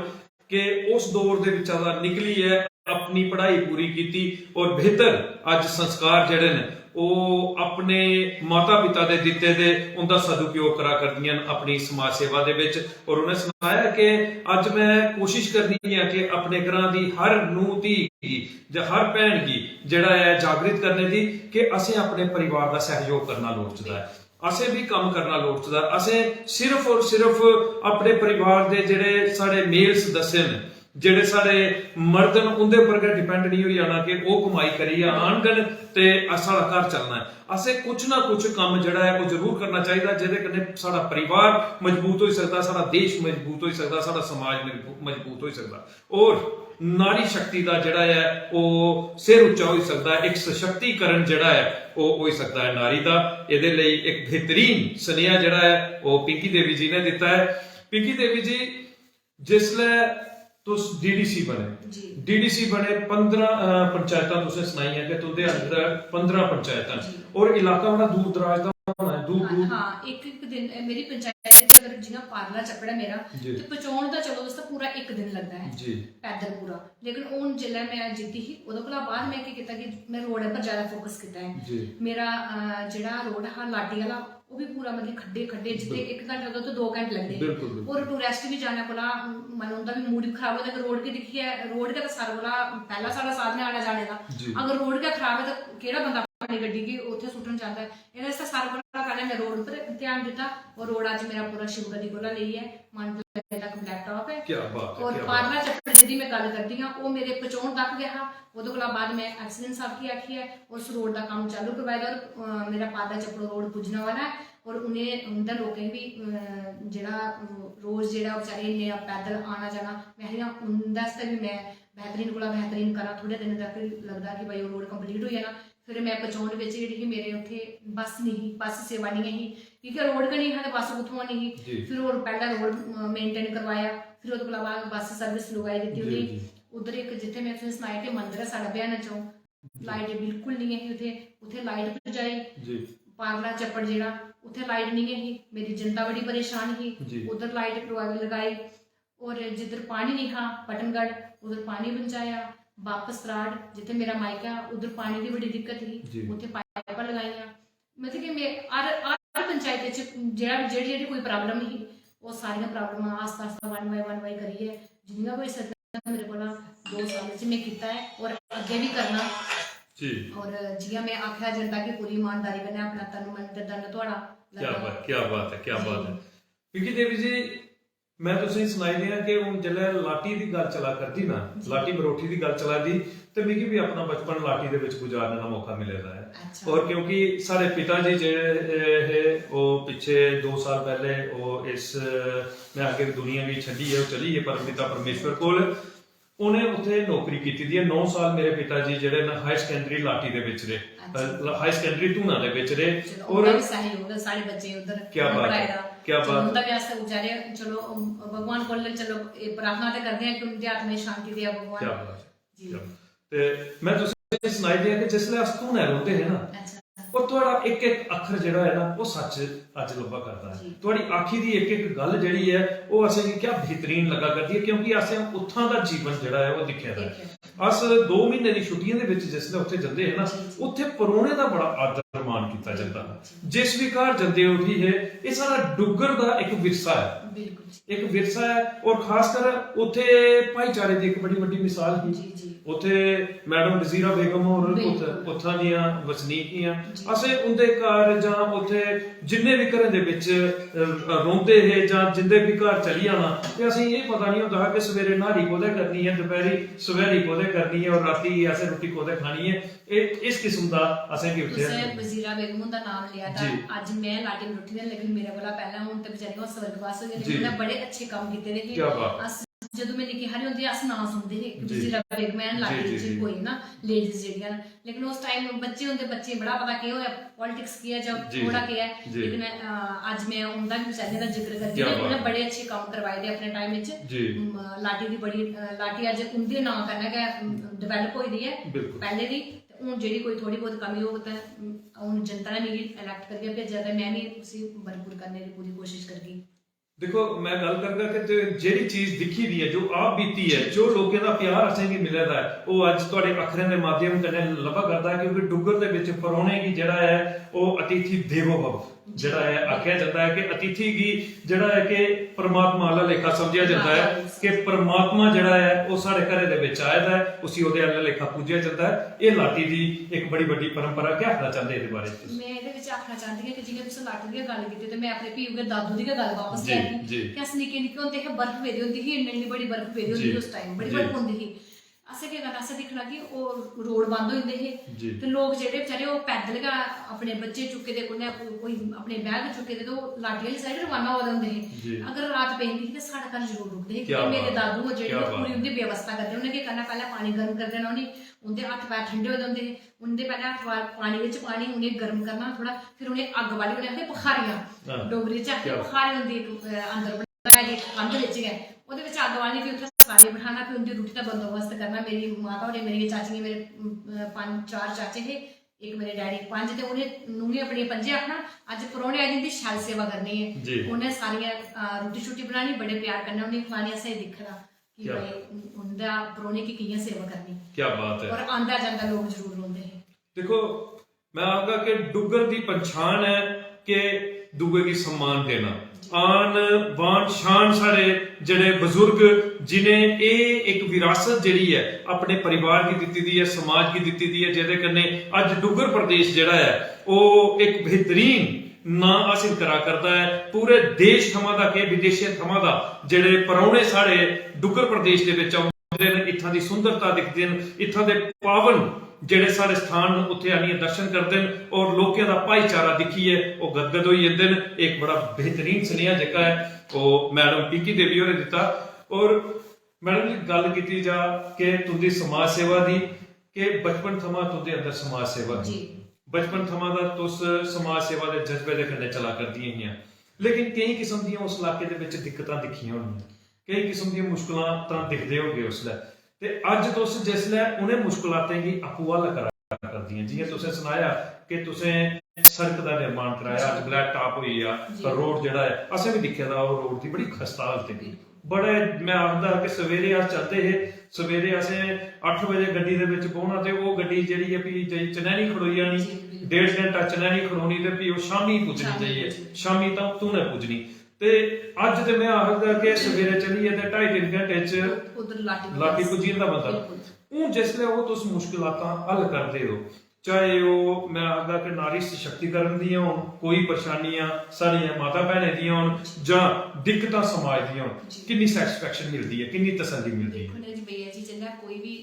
कि उस दौर दे बिच्चा दा निकलियै अपनी पढ़ाई पूरी कीती और बेहतर अज्ज संस्कार जेह्ड़े न, ओह् अपने माता पिता दे दित्ते दे, उं'दा सदुपयोग करा करदियां न अपनी समाज सेवा दे बिच। और उ'नें सनाया कि अज्ज मैं कोशिश करनी आं कि अपने ग्रां दी हर नूंह धी गी जां हर भैन गी जेह्ड़ा ऐ जागृत करने दी, कि असें अपने परिवार दा सैहयोग करना लोड़चदा ऐ। असें बी कम्म करना लोड़चदा। असें सिर्फ और सिर्फ अपने परिवार दे जेह्ड़े साढ़े मेल सदस्य न, जेह्ड़े साढ़े मर्द न, उं'दे उप्पर गै डिपेंड निं होई जाना कि ओह् कमाई करियै आह्नङन ते अस, साढ़ा घर चलना ऐ। असें कुछ ना कुछ कम्म जेह्ड़ा ऐ, ओह् जरूर करना चाहिदा, जेह्दे कन्नै साढ़ा परिवार मजबूत होई सकदा, साढ़ा देश मजबूत होई सकदा, साढ़ा समाज मजबू-, मजबूत होई सकदा। और नारी शक्ति दा जेह्ड़ा ऐ, ओह् सिर उच्चा होई सकदा ऐ, इक सशक्तिकरण जेह्ड़ा ऐ, ओह् होई सकदा ऐ नारी दा। एह्दे लेई इक बेहतरीन सनेहा जेह्ड़ा ऐ, ओह् पिंकी देवी जी ने दित्ता ऐ। पिंकी देवी जी, जिसलै तुस डीडीसी बने, जी। डीडीसी बने, पंदरां, अ, पंचायतां तुसें सनाइयां कि तुं'दे अंदर पंदरां पंचायतां न, जी। और इलाका बड़ा दूर दराज दा होना ऐ, दूर, दूर। हाँ, एक, एक दिन, अ, मेरी पंचायत च अगर जि'यां पारला चप्पड़ ऐ मेरा, जी। ते पचौन दा चलो तुस तां पूरा इक दिन लगदा ऐ, जी। पैदल पूरा। लेकिन हून जिसलै मैं जित्ती ही, ओह्दे कोला बाद मैं केह् कीता कि मैं रोड पर ज्यादा फोकस कीता ऐ। जी। मेरा, अ, जेह्ड़ा रोड हा लाटी आह्ला, ओह् बी पूरा मतलब खड्डे खड्डे, जित्थै इक घैंटा लगदा उत्थै दो घैंटे लगदे। बिल्कुल, बिल्कुल। और टूरिस्ट बी जाने कोला, मतलब उं'दा बी मूड बी खराब होंदा कि रोड गै दिक्खियै, रोड गै ते सारे कोला पैह्ला साढ़ा साधन ऐ आने जाने दा। जी। अगर रोड गै खराब ऐ ते केह्ड़ा बंदा अपनी गड्डी गी उत्थै सुट्टन चांह्दा ऐ? एह्दे आस्तै सारे कोला पैह्लें में रोड उप्पर ध्यान दित्ता और रोड अज्ज मेरा पूरा शिव गली कोला लेइयै मानतलाई तक ब्लैक टॉप ऐ। क्या बात है, और क्या बात है। पारला चप्पड़ जेह्दी में गल्ल करदी आं, ओह् मेरे पचौन तक गै हा। ओह्दे कोला बाद में एक्सीडेंट साहब गी आखियै उस रोड दा कम्म चालू करवाए दा और, अ, मेरा पारला चप्पड़ रोड पुज्जने वाला ऐ। और उ'नें, उं'दे लोकें बी, अ, जेह्ड़ा, अ, रोज जेह्ड़ा बेचारे इन्ने पैदल आना जाना, में आखनी आं उं'दे आस्तै बी में बेहतरीन कोला बेहतरीन करां। थोह्ड़े दिन तक लगदा कि भाई ओह् रोड कंप्लीट होई जाना। फिर में पचौन बिच जेह्ड़ी ही, मेरे उत्थै बस निं ही, बस सेवा निं ही, क्योंकि रोड गै निं हा ते बस कुत्थुआं आनी ही। जी। फिर होर पैह्लें रोड, अ, मेंटेन करवाया, फिर ओह्दे कोला बाद बस सर्विस लुआई दित्ती जी, उ'नें। जी। उद्धर इक जित्थै में तुसें सनाया कि मंदर ऐ साढ़ा भयाना चौक, जी। लाइट बिल्कुल निं ही उत्थै, उत्थै लाइट पजाई। जी। पारला चप्पड़ जेह्ड़ा, उत्थै लाइट निं ही, मेरी जनता बड़ी परेशान ही। जी। उद्धर लाइट लुआई, लगाई। और जिद्धर पानी नहीं हा, पटनगढ़, उधर पानी पहुंचाया। वापस सराड़, जित्थै मेरा मायका, उधर पानी दी बड़ी दिक्कत ही, जी। उत्थै पाइपां लगाइयां। मतलब कि में हर, हर पंचायत च जेह्ड़ा, जेह्ड़ी, जेह्ड़ी कोई प्रॉब्लम ही, ओह् सारियां प्रॉब्लमां आस्ता, आस्ता, वन बाय वन बाय करियै जिन्नियां होई सकदा मेरे कोला दो साल च में कीता ऐ और अग्गें बी करना। जी। और जि'यां में आखेआ, जनता गी पूरी ईमानदारी कन्नै अपना तन, मन ते धन थुआढ़ा क्या लग्गा। बात, क्या बात है, क्या जी। बात है। क्योंकि देवी जी, में तुसेंगी सनाई देआं कि हून जिसलै लाटी दी गल्ल चला करदी ना, जी। लाटी बरोठी दी गल्ल चला दी, ते मिगी बी अपना बचपन लाटी दे बिच गुजारने दा मौका मिले दा ऐ। अच्छा। और क्योंकि साढ़े पिता जी जेह्ड़े हे, ओह् पिच्छे दो साल पैह्ले ओह् इस, में आखगे, दुनिया गी छड्डियै ओह् चली गे परम पिता परमेश्वर कोल। उ'नें उत्थै नौकरी कीती दी ऐ। नौ साल मेरे पिता जी जेह्ड़े न, हायर सकैंडरी लाटी दे बिच रेह्, अच्छा। अ, हायर सकैंडरी धूना दे बिच रेह्। चलो, और उं'दा बी सैह्योग ऐ साढ़े बच्चें उद्धर, क्या उ'नें बात पढ़ाए है, दा। क्या चलो, बात उं'दा है। बी अस बेचारे, चलो, भगवान कोल, चलो, एह् प्रार्थना ते करदे आं कि उं'दी आत्मा गी शांति देआ भगवान। क्या बात है, जी। क्या बात। ते में तुसेंगी सनाई देआं कि जिसलै अस धूना रौंह्दे हे ना, अच्छा। और थुआढ़ा इक इक अक्खर जेह्ड़ा ऐ ना, ओह् सच्च अज्ज लब्भा करदा ऐ। जी। थुआढ़ी आखी दी इक इक गल्ल जेह्ड़ी ऐ, ओह् असेंगी क्या बेहतरीन लग्गा करदी ऐ, क्योंकि असें उत्थां दा जीवन जेह्ड़ा ऐ, ओह् दिक्खे दा ऐ। दिक्खे। अस दो म्हीने दी छुट्टियें दे बिच जिसलै उत्थै जंदे हे ना, जी, जी। उत्थै परौह्ने दा बड़ा आदर मान कीता जंदा हा। जी। जिस बी घर जंदे उठी हे, एह् साढ़ा डुग्गर दा इक विरसा ऐ। बिल्कुल। इक विरसा ऐ, और खासकर उत्थै भाईचारे दी इक बड़ी बड्डी मिसाल ही। जी, जी। उत्थै मैडम वजीरा बेगम होर बिल्कुल। उत्थ-, उत्थां दियां वसनीक हियां। जी। असें उं'दे घर जां उत्थै जिन्ने बी घरें दे बिच, अ, रौंह्दे हे जां जिं'दे बी घर चली जाना, ते असेंगी एह् पता निं होंदा हा कि सवेरे न्हारी कोह्दे करनी ऐ, दपैह्री सवेरी कोह्दे करनी ऐ और रातीं असें रुट्टी कोह्दे खानी ऐ। एह्, इस किस्म दा असेंगी उत्थै तुसें वजीरा बेगम हुंदा नाम लेआ तां जी। अज्ज में लाटी बरोठी दे, लेकिन मेरे कोला पैह्लें हून ते बेचारी ओह् स्वर्गवास होई गेई, जी। लेकिन उ'नें बड़े अच्छे कम्म कीते दे हे। क्या बात। अस जदूं में निक्के हारे होंदे, अस नांऽ सुनदे हे कि जी। वजीरा बेगम हैन जी, लाटी जी, च जी। कोई ना, लेडीज जेह्ड़ियां न। लेकिन उस टाइम बच्चे होंदे, बच्चें गी बड़ा पता केह् होआ, पॉलिटिक्स केह् ऐ जां जी, थोह्ड़ा जी, केह् ऐ। जी। लेकिन, अ, अज्ज में उं'दा बी बेचारियें दा जिक्र करदी क्या आं, बात उ'नें है। बड़े अच्छे कम्म करवाए दे अपने टाइम च। जी। म, लाटी दी बड़ी, अ, लाटी अज्ज उं'दे नांऽ कन्नै गै, अम, डेवलप होई दी ऐ बिल्कुल। पैह्ले दी। ते हून जेह्ड़ी कोई थोह्ड़ी बहुत कमी होग तां, अम, हून जनता ने मिगी इलैक्ट करियै भेजेआ ते में बी उसी भरपूर करने दी पूरी कोशश करगी। दिक्खो, में गल्ल करगा कि ते जेह्ड़ी चीज दिक्खी दी ऐ, जो आप बीती ऐ, जो लोकें दा प्यार असेंगी मिले दा ऐ, ओह् अज्ज थुआढ़े अक्खरें दे माध्यम कन्नै लब्भा करदा ऐ, क्योंकि डुग्गर दे बिच परौह्ने गी जेह्ड़ा ऐ, ओह् अतिथि देवो भव जेह्ड़ा ऐ, आखेआ जंदा ऐ कि अतिथि गी जेह्ड़ा ऐ कि परमात्मा आह्ला लेखा समझेआ जंदा ऐ, परमात्मा आह्ला कि परमात्मा जेह्ड़ा ऐ, ओह् साढ़े घरै दे बिच आए दा ऐ, उसी ओह्दे आह्ला लेखा पूजेआ जंदा ऐ। एह् लाटी दी इक बड़ी बड्डी परंपरा। केह् आखना चांह्दे एह्दे बारे च तुस? में एह्दे बिच आखना चांह्दी आं कि जि'यां तुसें लाटी दी गै गल्ल कीती, ते में अपने फ्ही उ'ऐ दादू दी गै गल्ल बापस जी, लेआनी जी। कि अस निक्के निक्के होंदे हे, बर्फ पेदी होंदी ही, इन्नी इन्नी बड़ी बर्फ पेदी होंदी जी, ही उस टाइम, बड़ी जी। बर्फ पौंदी ही। असें केह् करना, असें दिक्खना कि ओह् रोड बंद होई जंदे हे जी। ते लोक जेह्ड़े बेचारे ओह् पैदल गै अपने बच्चे चुक्के दे, कुन्नै कोई अपने बैग चुक्के दे ते ओह् लाटी आह्ली साइड रवाना होआ दे होंदे हे। जी। अगर रात पेई जंदी ही ते साढ़े घर जरूर रुकदे हे, क्या क्योंकि मेरे बात, दादू होर जेह्ड़े क्या ओह् पूरी बात। उं'दी व्यवस्था करदे। उ'नें केह् करना, पैह्लें पानी गर्म करदे न उ'नें, उं'दे हत्थ पैर ठंडे होए दे होंदे हे, उं'दे पैह्लें हत्थ पैर पानी बिच पानी उ'नें गर्म करना थोह्ड़ा, फिर उ'नें अग्ग बाली, उ'नें आखदे भखारियां। हां। डोगरी च आखदे क्या बात। भखारी होंदी इक, अ, अंदर बनाई दी कंध बिच गै, ओह्दे बिच अग्ग बालनी, फ्ही उत्थै सारें गी बठाना, फ्ही उं'दी रुट्टी दा बंदोबस्त करना। मेरी माता होरें, मेरियें चाचियें, मेरे, अम, अ, पंज, चार चाचे हे, इक मेरे डैडी, पंज, ते उ'नें नूहें अपनियें पंजें आखना, "अज्ज परौह्ने आए दे, इं'दी शैल सेवा करनी ऐ।" जी। उ'नें सारियां, अ, रुट्टी शुट्टी बनानी, बड़े प्यार कन्नै उ'नेंगी खलानी, असें एह् दिक्खे दा कि क्या? भाई, उं-, उं'दा परौह्ने गी कि'यां सेवा करनी। क्या बात है। और आंदा जंदा लोक जरूर रौंह्दे हे। दिक्खो, में आखगा कि डुग्गर दी पंछान ऐ कि दूए गी सम्मान देना। आन बान शान साढ़े जेह्ड़े बजुर्ग, जिनें एह् इक विरासत जेह्ड़ी ऐ अपने परिवार गी दित्ती दी ऐ, समाज गी दित्ती दी ऐ, जेह्दे कन्नै अज्ज डुग्गर प्रदेश जेह्ड़ा ऐ ओह् इक बेहतरीन नांऽ हासिल करा करदा ऐ। पूरे देश थमां दा केह्, विदेशें थमां दा जेह्ड़े परौह्ने साढ़े डुग्गर प्रदेश दे बिच औंदे न, इत्थां दी सुंदरता दिखदे न, इत्थां दे पावन जेह्ड़े साढ़े स्थान न, उत्थै आनियै दर्शन करदे न और लोकें दा भाईचारा दिक्खियै ओह् गदगद होई जंदे न। इक बड़ा बेहतरीन सनेहा जेह्का ऐ ओह् मैडम पिंकी देवी होरें दित्ता। और मैडम जी, गल्ल कीती जा कि तुं'दी समाज सेवा दी, कि बचपन थमां तुं'दे अंदर समाज सेवा ही, जी। बचपन थमां दा तुस समाज सेवा दे जज्बे दे कन्नै चला करदियां हियां, लेकिन केईं किस्म दियां उस इलाके दे बिच दिक्कतां दिक्खियां होनियां, केईं किस्म दियां मुश्कलां तां दिखदे होगे उसलै, ते अज्ज तुस जिसलै उ'नें मुश्कलातें गी आपूं हल करा करदियां, जि'यां तुसें सनाया कि तुसें सड़क दा निर्माण कराया, अज्ज ब्लैक टॉप होई गेआ, जी। पर रोड जेह्ड़ा ऐ, असें बी दिक्खे दा ओह् रोड दी बड़ी खस्ता हालत ही। बिल्कुल। बड़े, में आखदा कि सवेरे अस चलदे हे, सवेरे असें अट्ठ बजे गड्डी दे बिच बौह्ना ते ओह् गड्डी जेह्ड़ी ऐ, फ्ही जाइयै चनैनी खड़ोई जानी, जी, बिल्कुल। डेढ़ घैंटा चनैनी खड़ोनी ते फ्ही ओह् शामीं पुज्जनी शामीं जाइयै, पुज्जनी। शामीं तां धूने पुज्जनी। ते अज्ज ते में आखगा कि सवेरे चलियै ते ढाई तिन्न घैंटे च उद्धर लाटी लाटी पुज्जी जंदा बंदा। बिल्कुल। हून जिसलै ओह् तुस मुश्कलातां हल करदे ओ, चाहे ओह्, में आखगा कि नारी सशक्तिकरण दियां होन, कोई परेशानियां साढ़ियां माता भैनें दियां होन, जां दिक्कतां समाज दियां होन, जी। किन्नी satisfaction मिलदी ऐ, किन्नी तसल्ली मिलदी ऐ? देखो ना जी भैया जी, जिसलै कोई बी,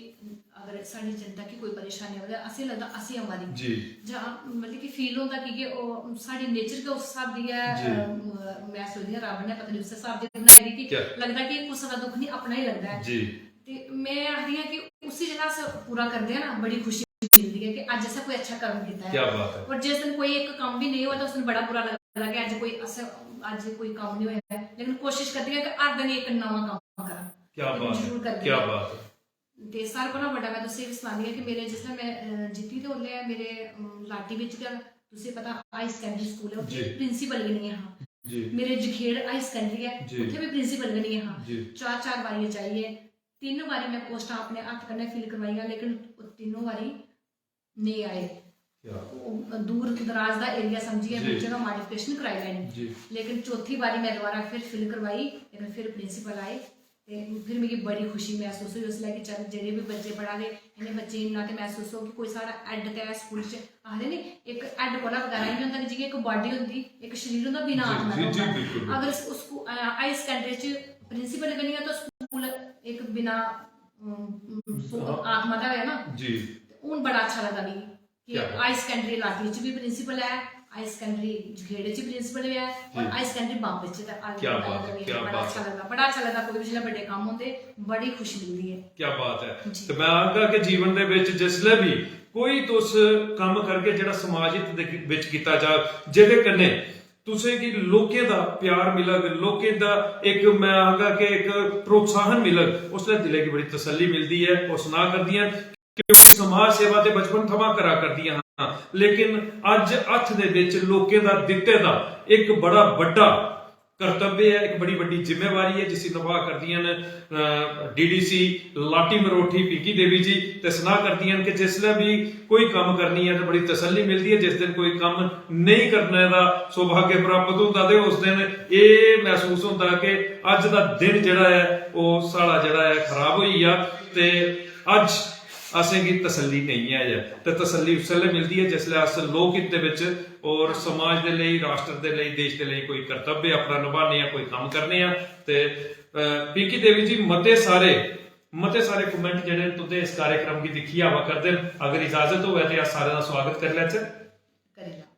अगर साढ़ी जनता गी कोई परेशानी आवै ते असें लगदा असें आवा दी। जी। जां मतलब कि फील होंदा कि के ओह् साढ़ी नेचर गै उस स्हाब दी ऐ, जी। अ, म-, में सोचदी आं रब ने पता निं उस्सै स्हाब दी बनाई दी कि क्या? लगदा कि कुसै दा दुख निं, अपना ही लगदा ऐ। जी। ते में आखदी आं कि उसी जेल्लै अस पूरा करदे आं ना, बड़ी खुशी मिलदी ऐ कि अज्ज असें कोई अच्छा कर्म कीता ऐ। क्या बात ऐ। और जिस दिन कोई इक कम्म बी नेईं होऐ, ते उस दिन बड़ा बुरा लगदा कि अज्ज कोई अस, अज्ज कोई कम्म निं होया ऐ। लेकिन कोशिश करदी आं कि हर दिन इक नमां कम्म करां। क्या लेकिन बात ऐ, जरूर करदी क्या आं। बात ऐ। ते सारें कोला बड्डा में तुसें बी सनानी आं कि मेरे जिसलै में, अ, जित्ती ते उसलै मेरे, अम, लाटी बिच गै, तुसें पता, हाई सकैंडरी स्कूल ऐ, उत्थै जी। प्रिंसिपल गै निं हा। जी। मेरे जखेड़ हाई सकैंडरी ऐ, जी। उत्थै बी प्रिंसिपल गै निं हा। जी। चार चार बारी जाइयै तिन्न बारी में पोस्टां अपने हत्थ कन्नै फिल करवाइयां, लेकिन ओह् तिन्नों बारी नेईं आए। क्या? ओह् दूर दराज दा एरिया समझियै जी। कोई जगह मॉडिफिकेशन कराई लैनी। जी। लेकिन चौथी बारी में दोबारा फिर फिल करवाई, लेकिन फिर प्रिंसिपल आए ते फिर मिगी बड़ी खुशी महसूस होई उसलै कि चल, जेह्ड़े बी बच्चे पढ़ा दे, इ'नें बच्चें गी इन्ना ते महसूस होग कि कोई साढ़ा हैड ते है स्कूल च। आखदे नी, इक हैड कोला बगैरा इ'यां होंदा कि जि'यां इक बॉडी होंदी, इक शरीर होंदा, बिना जी, आत्मा जी, दा जी, होंदा। बिल्कुल। अगर उस, उस, अ, हाई सकैंडरी च प्रिंसिपल गै निं ऐ, तो स्कूल इक बिना, अम, अम, सो-, हाँ। आत्मा दा है ना। जी। ते हून बड़ा अच्छा लगदा मिगी कि क्या बात। हाई सकैंडरी लाटी च बी प्रिंसिपल ऐ, हाई सकैंडरी जखेड़े च प्रिंसिपल ऐ और जी। हाई सकैंडरी बाम्बे च ते क्या बात है, क्या बड़ा बात अच्छा है। लगदा, बड़ा अच्छा लगदा। कोई बी जिसलै बड्डे कम्म होंदे, बड़ी खुशी मिलदी ऐ। क्या बात है। जी। ते मैं आखगा कि जीवन दे बिच जिसलै बी कोई तुस कम्म करगे जेह्ड़ा समाज हित दे बिच कीता जा, जेह्दे कन्नै तुसें गी लोकें दा प्यार मिलग, लोकें दा इक, मैं आखगा कि इक प्रोत्साहन मिलग, उसलै दिलै गी बड़ी तसल्ली मिलदी ऐ। ओह् सना करदियां कि ओह् समाज सेवा ते बचपन थमां करा करदियां हां, लेकिन अज्ज हत्थ दे बिच लोकें दा दित्ते दा इक बड़ा बड्डा कर्तव्य ऐ, इक बड़ी बड्डी जिम्मेवारी ऐ जिसी नभा करदियां न, अ, डीडीसी लाटी मरोठी पिंकी देवी जी, ते सना करदियां न कि जिसलै बी कोई कम्म करनी ऐ ते बड़ी तसल्ली मिलदी ऐ। जिस दिन कोई कम्म नेईं करने दा सौभाग्य प्राप्त होंदा ते उस दिन एह् मसूस होंदा कि अज्ज दा दिन जेह्ड़ा ऐ ओह् साढ़ा जेह्ड़ा ऐ खराब होई गेआ ते अज्ज असेंगी तसल्ली नेईं ऐ। ते तसल्ली उसलै मिलदी ऐ जिसलै अस लोक हित दे बिच और समाज दे लेई, राष्ट्र दे लेई, देश दे लेई कोई कर्तव्य अपना नभाने आं, कोई कम्म करने आं। ते, अ, पिंकी देवी जी, मते सारे, मते सारे comment जेह्ड़े न तुं'दे इस कार्यक्रम गी दिक्खियै आवा करदे न। अगर इजाजत होऐ ते अस सारें दा स्वागत करी लैचै। करी लैओ।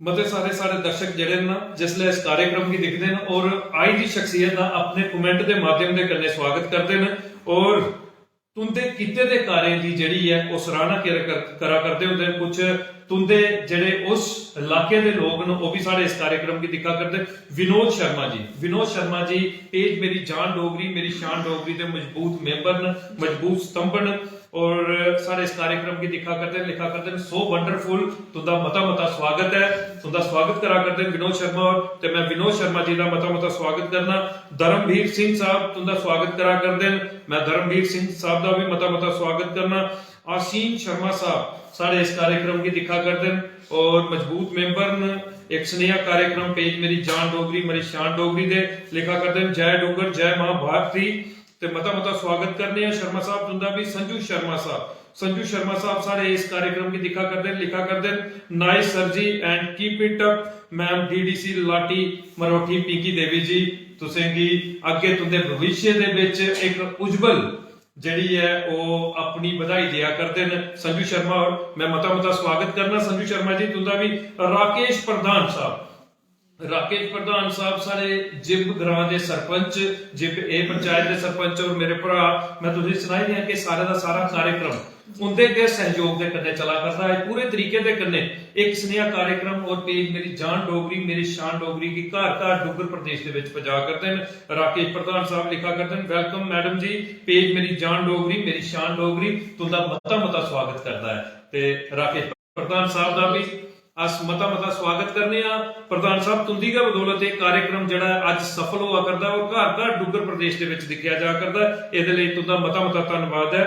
मते सारे साढ़े दर्शक जेह्ड़े न, जिसलै इस कार्यक्रम गी दिखदे न और आई दी शख्सियत दा अपने comment दे माध्यम दे कन्नै स्वागत करदे न और तुं'दे कीते दे कार्य दी जेह्ड़ी ऐ, ओह् सराहना कर-, कर-, करा करदे होंदे न। कुछ तुं'दे जेह्ड़े उस इलाके दे लोक न, ओह् बी साढ़े इस कार्यक्रम गी दिक्खा करदे। विनोद शर्मा जी, विनोद शर्मा जी, page मेरी जान डोगरी, मेरी शान डोगरी दे मजबूत member न, मजबूत स्तंभ न। और साढ़े इस कार्यक्रम गी दिक्खा करदे न, लिखा करदे न, so wonderful। तुंदा मता मता स्वागत ऐ। तुंदा स्वागत करा करदे न विनोद शर्मा होर, ते मैं विनोद शर्मा जी दा मता मता स्वागत करना। धर्मवीर सिंह साहब तुंदा स्वागत करा करदे न, मैं धर्मवीर सिंह साहब दा भी मता मता स्वागत करना। आसीम शर्मा साहब साढ़े इस कार्यक्रम गी दिक्खा करदे न और मजबूत मेंबर न। इक सनेहा कार्यक्रम पेज मेरी जान डोगरी, मेरी शान डोगरी दे लिखा करदे न, जय डुग्गर, जय मां भारती। ते मता मता स्वागत करने आं शर्मा साहब तुंदा भी। संजू शर्मा साहब, संजू शर्मा साहब साढ़े इस कार्यक्रम गी दिक्खा करदे न, लिखा करदे न, nice sir ji and keep it up। Ma'am DDC लाटी मरोठी पिंकी देवी जी, तुसेंगी अग्गे तुंदे भविष्य दे बिच इक उज्जवल जेह्ड़ी ऐ ओह् अपनी बधाई देआ करदे न संजू शर्मा होर। मैं मता मता स्वागत करना संजू शर्मा जी तुंदा भी। राकेश प्रधान साहब, राकेश प्रधान साहब साढ़े जिब ग्रां दे सरपंच, जिब ए पंचायत दे सरपंच, और मेरे भरा, मैं तुसें सनाई दियां कि सारे दा सारा कार्यक्रम उंदे गै सहयोग दे कन्नै चला करदा है। पूरे तरीके दे कन्नै इक सनेहा कार्यक्रम और पेज मेरी जान डोगरी, मेरी शान डोगरी गी घर घर डुग्गर प्रदेश दे विच पजा करदे न। राकेश प्रधान साहब लिखा करदे न, welcome मैडम जी, पेज मेरी जान डोगरी, मेरी शान डोगरी तुंदा मता मता स्वागत करदा है। ते राकेश प्रधान साहब दा भी अस मता मता स्वागत करने आं। प्रधान साहब तुंदी गै बदौलत एह् कार्यक्रम जेह्ड़ा ऐ अज्ज सफल होआ करदा ऐ और घर घर डुग्गर प्रदेश दे विच दिक्खेआ जा करदा ऐ। एह्दे लेई तुंदा मता मता धन्नवाद ऐ।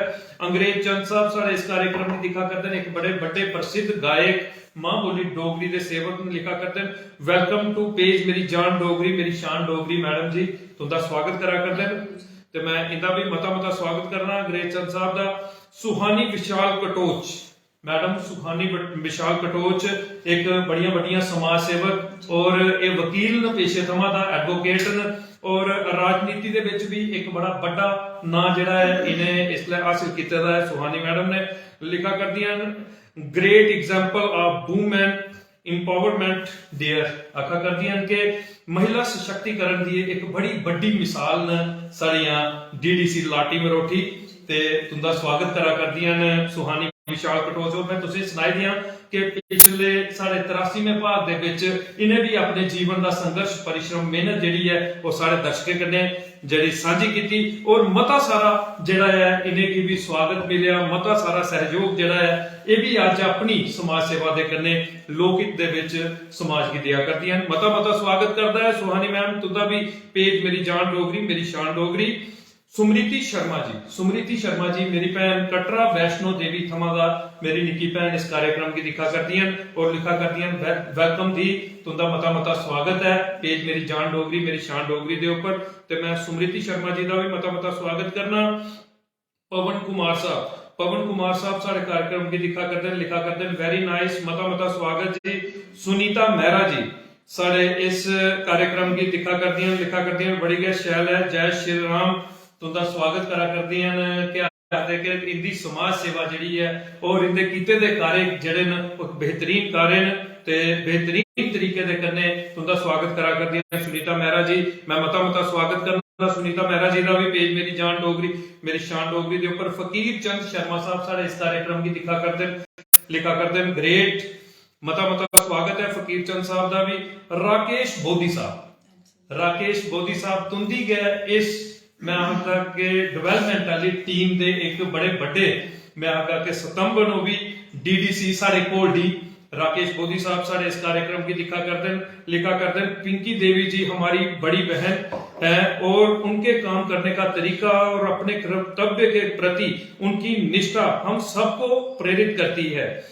अंग्रेज चंद साहब साढ़े इस कार्यक्रम गी दिक्खा करदे न, इक बड़े बड्डे प्रसिद्ध गायक, मां बोली डोगरी दे सेवक न, लिखा करदे न, welcome to पेज मेरी जान डोगरी, मेरी शान डोगरी मैडम जी, तुंदा स्वागत करा करदे न। ते मैं इंदा भी मता मता स्वागत करना अंग्रेज चंद साहब दा। सुहानी विशाल कटोच, मैडम सुहानी बट-, विशाल कटोच इक बड़ियां बड्डियां समाज सेवक और एह् वकील न पेशे थमां दा, एडवोकेट न और राजनीति दे विच भी इक बड़ा बड्डा नां जेह्ड़ा ऐ इ'नें इसलै हासिल कीते दा ऐ। सुहानी मैडम ने लिखा करदियां न, great example of women empowerment there, आखा करदियां न कि महिला सशक्तिकरण दी इक बड़ी बड्डी मिसाल न साढ़ियां डीडीसी लाटी मरोठी। ते तुंदा स्वागत करा करदियां न सुहानी विशाल कटोच होर। मैं तुसें सनाई दियां कि पिछले साढ़े तिरासीवें भाग दे विच इ'नें भी अपने जीवन दा संघर्ष, परिश्रम, मेहनत जेह्ड़ी ऐ ओह् साढ़े दर्शकें कन्नै जेह्ड़ी सांझी कीती और मता सारा जेह्ड़ा ऐ इ'नेंगी भी स्वागत मिलेआ, मता सारा सहयोग जेह्ड़ा ऐ एह् भी अज्ज अपनी समाज सेवा दे कन्नै लोकहित दे विच समाज गी देआ करदियां न। मता मता स्वागत करदा ऐ सुहानी मैम तुंदा भी पेज मेरी जान डोगरी, मेरी शान डोगरी। सुमृति शर्मा जी, सुमृति शर्मा जी मेरी भैन कटरा वैष्णो देवी थमां दा मेरी निक्की भैन इस कार्यक्रम गी दिक्खा करदियां न और लिखा करदियां न, "Wel-, welcome दी, तुंदा मता मता स्वागत ऐ पेज मेरी जान डोगरी, मेरी शान डोगरी दे उप्पर।" ते मैं सुमृति शर्मा जी दा भी मता मता स्वागत करना। पवन कुमार साहब, पवन कुमार साहब साढ़े कार्यक्रम गी दिक्खा करदे न, लिखा करदे न, "Very nice, मता मता स्वागत जी।" सुनीता मेहरा जी साढ़े इस कार्यक्रम गी दिक्खा करदियां न, लिखा करदियां न, "बड़ी गै शैल ऐ, जय श्री राम।" तुंदा स्वागत करा करदियां न। क्या आखदे कि इंदी समाज सेवा जेह्ड़ी ऐ और इंदे कीते दे कार्य जेह्ड़े न ओह् बेहतरीन कार्य न ते बेहतरीन तरीके दे कन्नै तुंदा स्वागत करा करदियां न सुनीता मेहरा जी। मैं मता मता स्वागत करना सुनीता मेहरा जी दा भी पेज मेरी जान डोगरी, मेरी शान डोगरी दे उप्पर। फकीर चंद शर्मा साहब साढ़े इस कार्यक्रम गी दिक्खा करदे न, लिखा करदे न, "Great।" मता मता स्वागत ऐ फकीर चंद साहब दा भी। राकेश बोधी साहब, राकेश बोधी साहब तुंदी गै इस, मैं आखगा कि डेवलपमेंट आह्ली टीम दे इक बड़े बड्डे, मैं आखगा कि स्तंभ न ओह् बी, डीडीसी साढ़े घोलडी। राकेश बोधी साहब साढ़े इस कार्यक्रम की दिक्खा करदे न, लिखा करदे न, "पिंकी देवी जी हमारी बड़ी बहन है और उनके काम करने का तरीका और अपने कर्तव्य के प्रति उनकी निष्ठा हम सबको प्रेरित करती है, अ,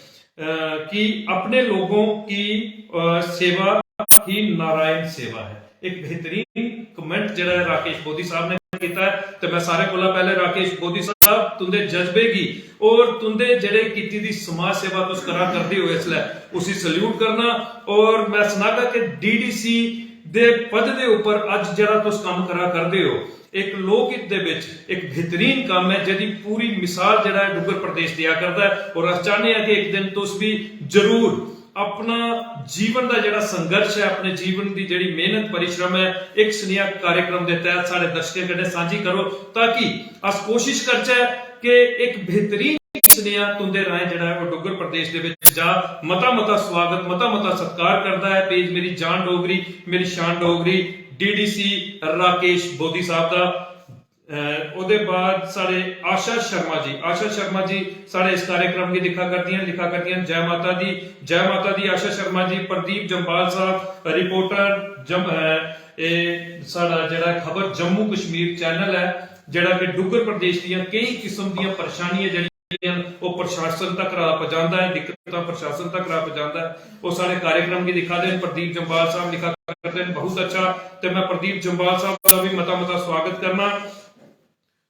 कि अपने लोगों की, अ, सेवा ही नारायण सेवा है।" एक बेहतरीन कमेंट जेह्ड़ा ऐ राकेश बोधी साहब ने कीता ऐ, ते मैं सारें कोला पैह्ले राकेश बोधी साहब तुंदे जज्बे गी और तुंदे जेह्ड़े कीती दी समाज सेवा तुस करा करदे ओ इसलै, उसी सल्यूट करना। और मैं सनागा कि डीडीसी दे पद दे उप्पर अज्ज जेह्ड़ा तुस कम्म करा करदे ओ, इक लोकहित दे बिच इक बेहतरीन कम्म ऐ, जेह्दी पूरी मिसाल जेह्ड़ा ऐ डुग्गर प्रदेश देआ करदा ऐ। और अस चाह्न्ने आं कि इक दिन तुस बी जरूर अपना जीवन दा जेह्ड़ा संघर्ष ऐ, अपने जीवन दी जेह्ड़ी मेहनत परिश्रम ऐ, इक सनेहा कार्यक्रम दे तैह्त साढ़े दर्शकें कन्नै सांझी करो, ताकि अस कोशिश करचै कि इक बेहतरीन सनेहा तुंदे राहें जेह्ड़ा ऐ ओह् डुग्गर प्रदेश दे बिच जा। मता मता स्वागत, मता मता सत्कार करदा ऐ पेज मेरी जान डोगरी, मेरी शान डोगरी, डीडीसी राकेश बोधी साहब दा। अ, ओह्दे बाद साढ़े आशा शर्मा जी, आशा शर्मा जी साढ़े इस कार्यक्रम गी दिक्खा करदियां न, लिखा करदियां न, "जय माता दी, जय माता दी आशा शर्मा जी।" प्रदीप जम्वाल साहब, रिपोर्टर जम-, अ, एह् साढ़ा जेह्ड़ा खबर जम्मू कश्मीर चैनल ऐ, जेह्ड़ा कि डुग्गर प्रदेश दियां केई किस्म दियां परेशानियां जेह्ड़ियां न, ओह् प्रशासन तक पजांदा ऐ, दिक्कतां प्रशासन तक पजांदा ऐ। ओह् साढ़े कार्यक्रम गी दिक्खा दे न, प्रदीप जम्वाल साहब लिखा करदे न, "बहुत अच्छा।" ते मैं प्रदीप जम्वाल साहब दा भी मता मता स्वागत करना।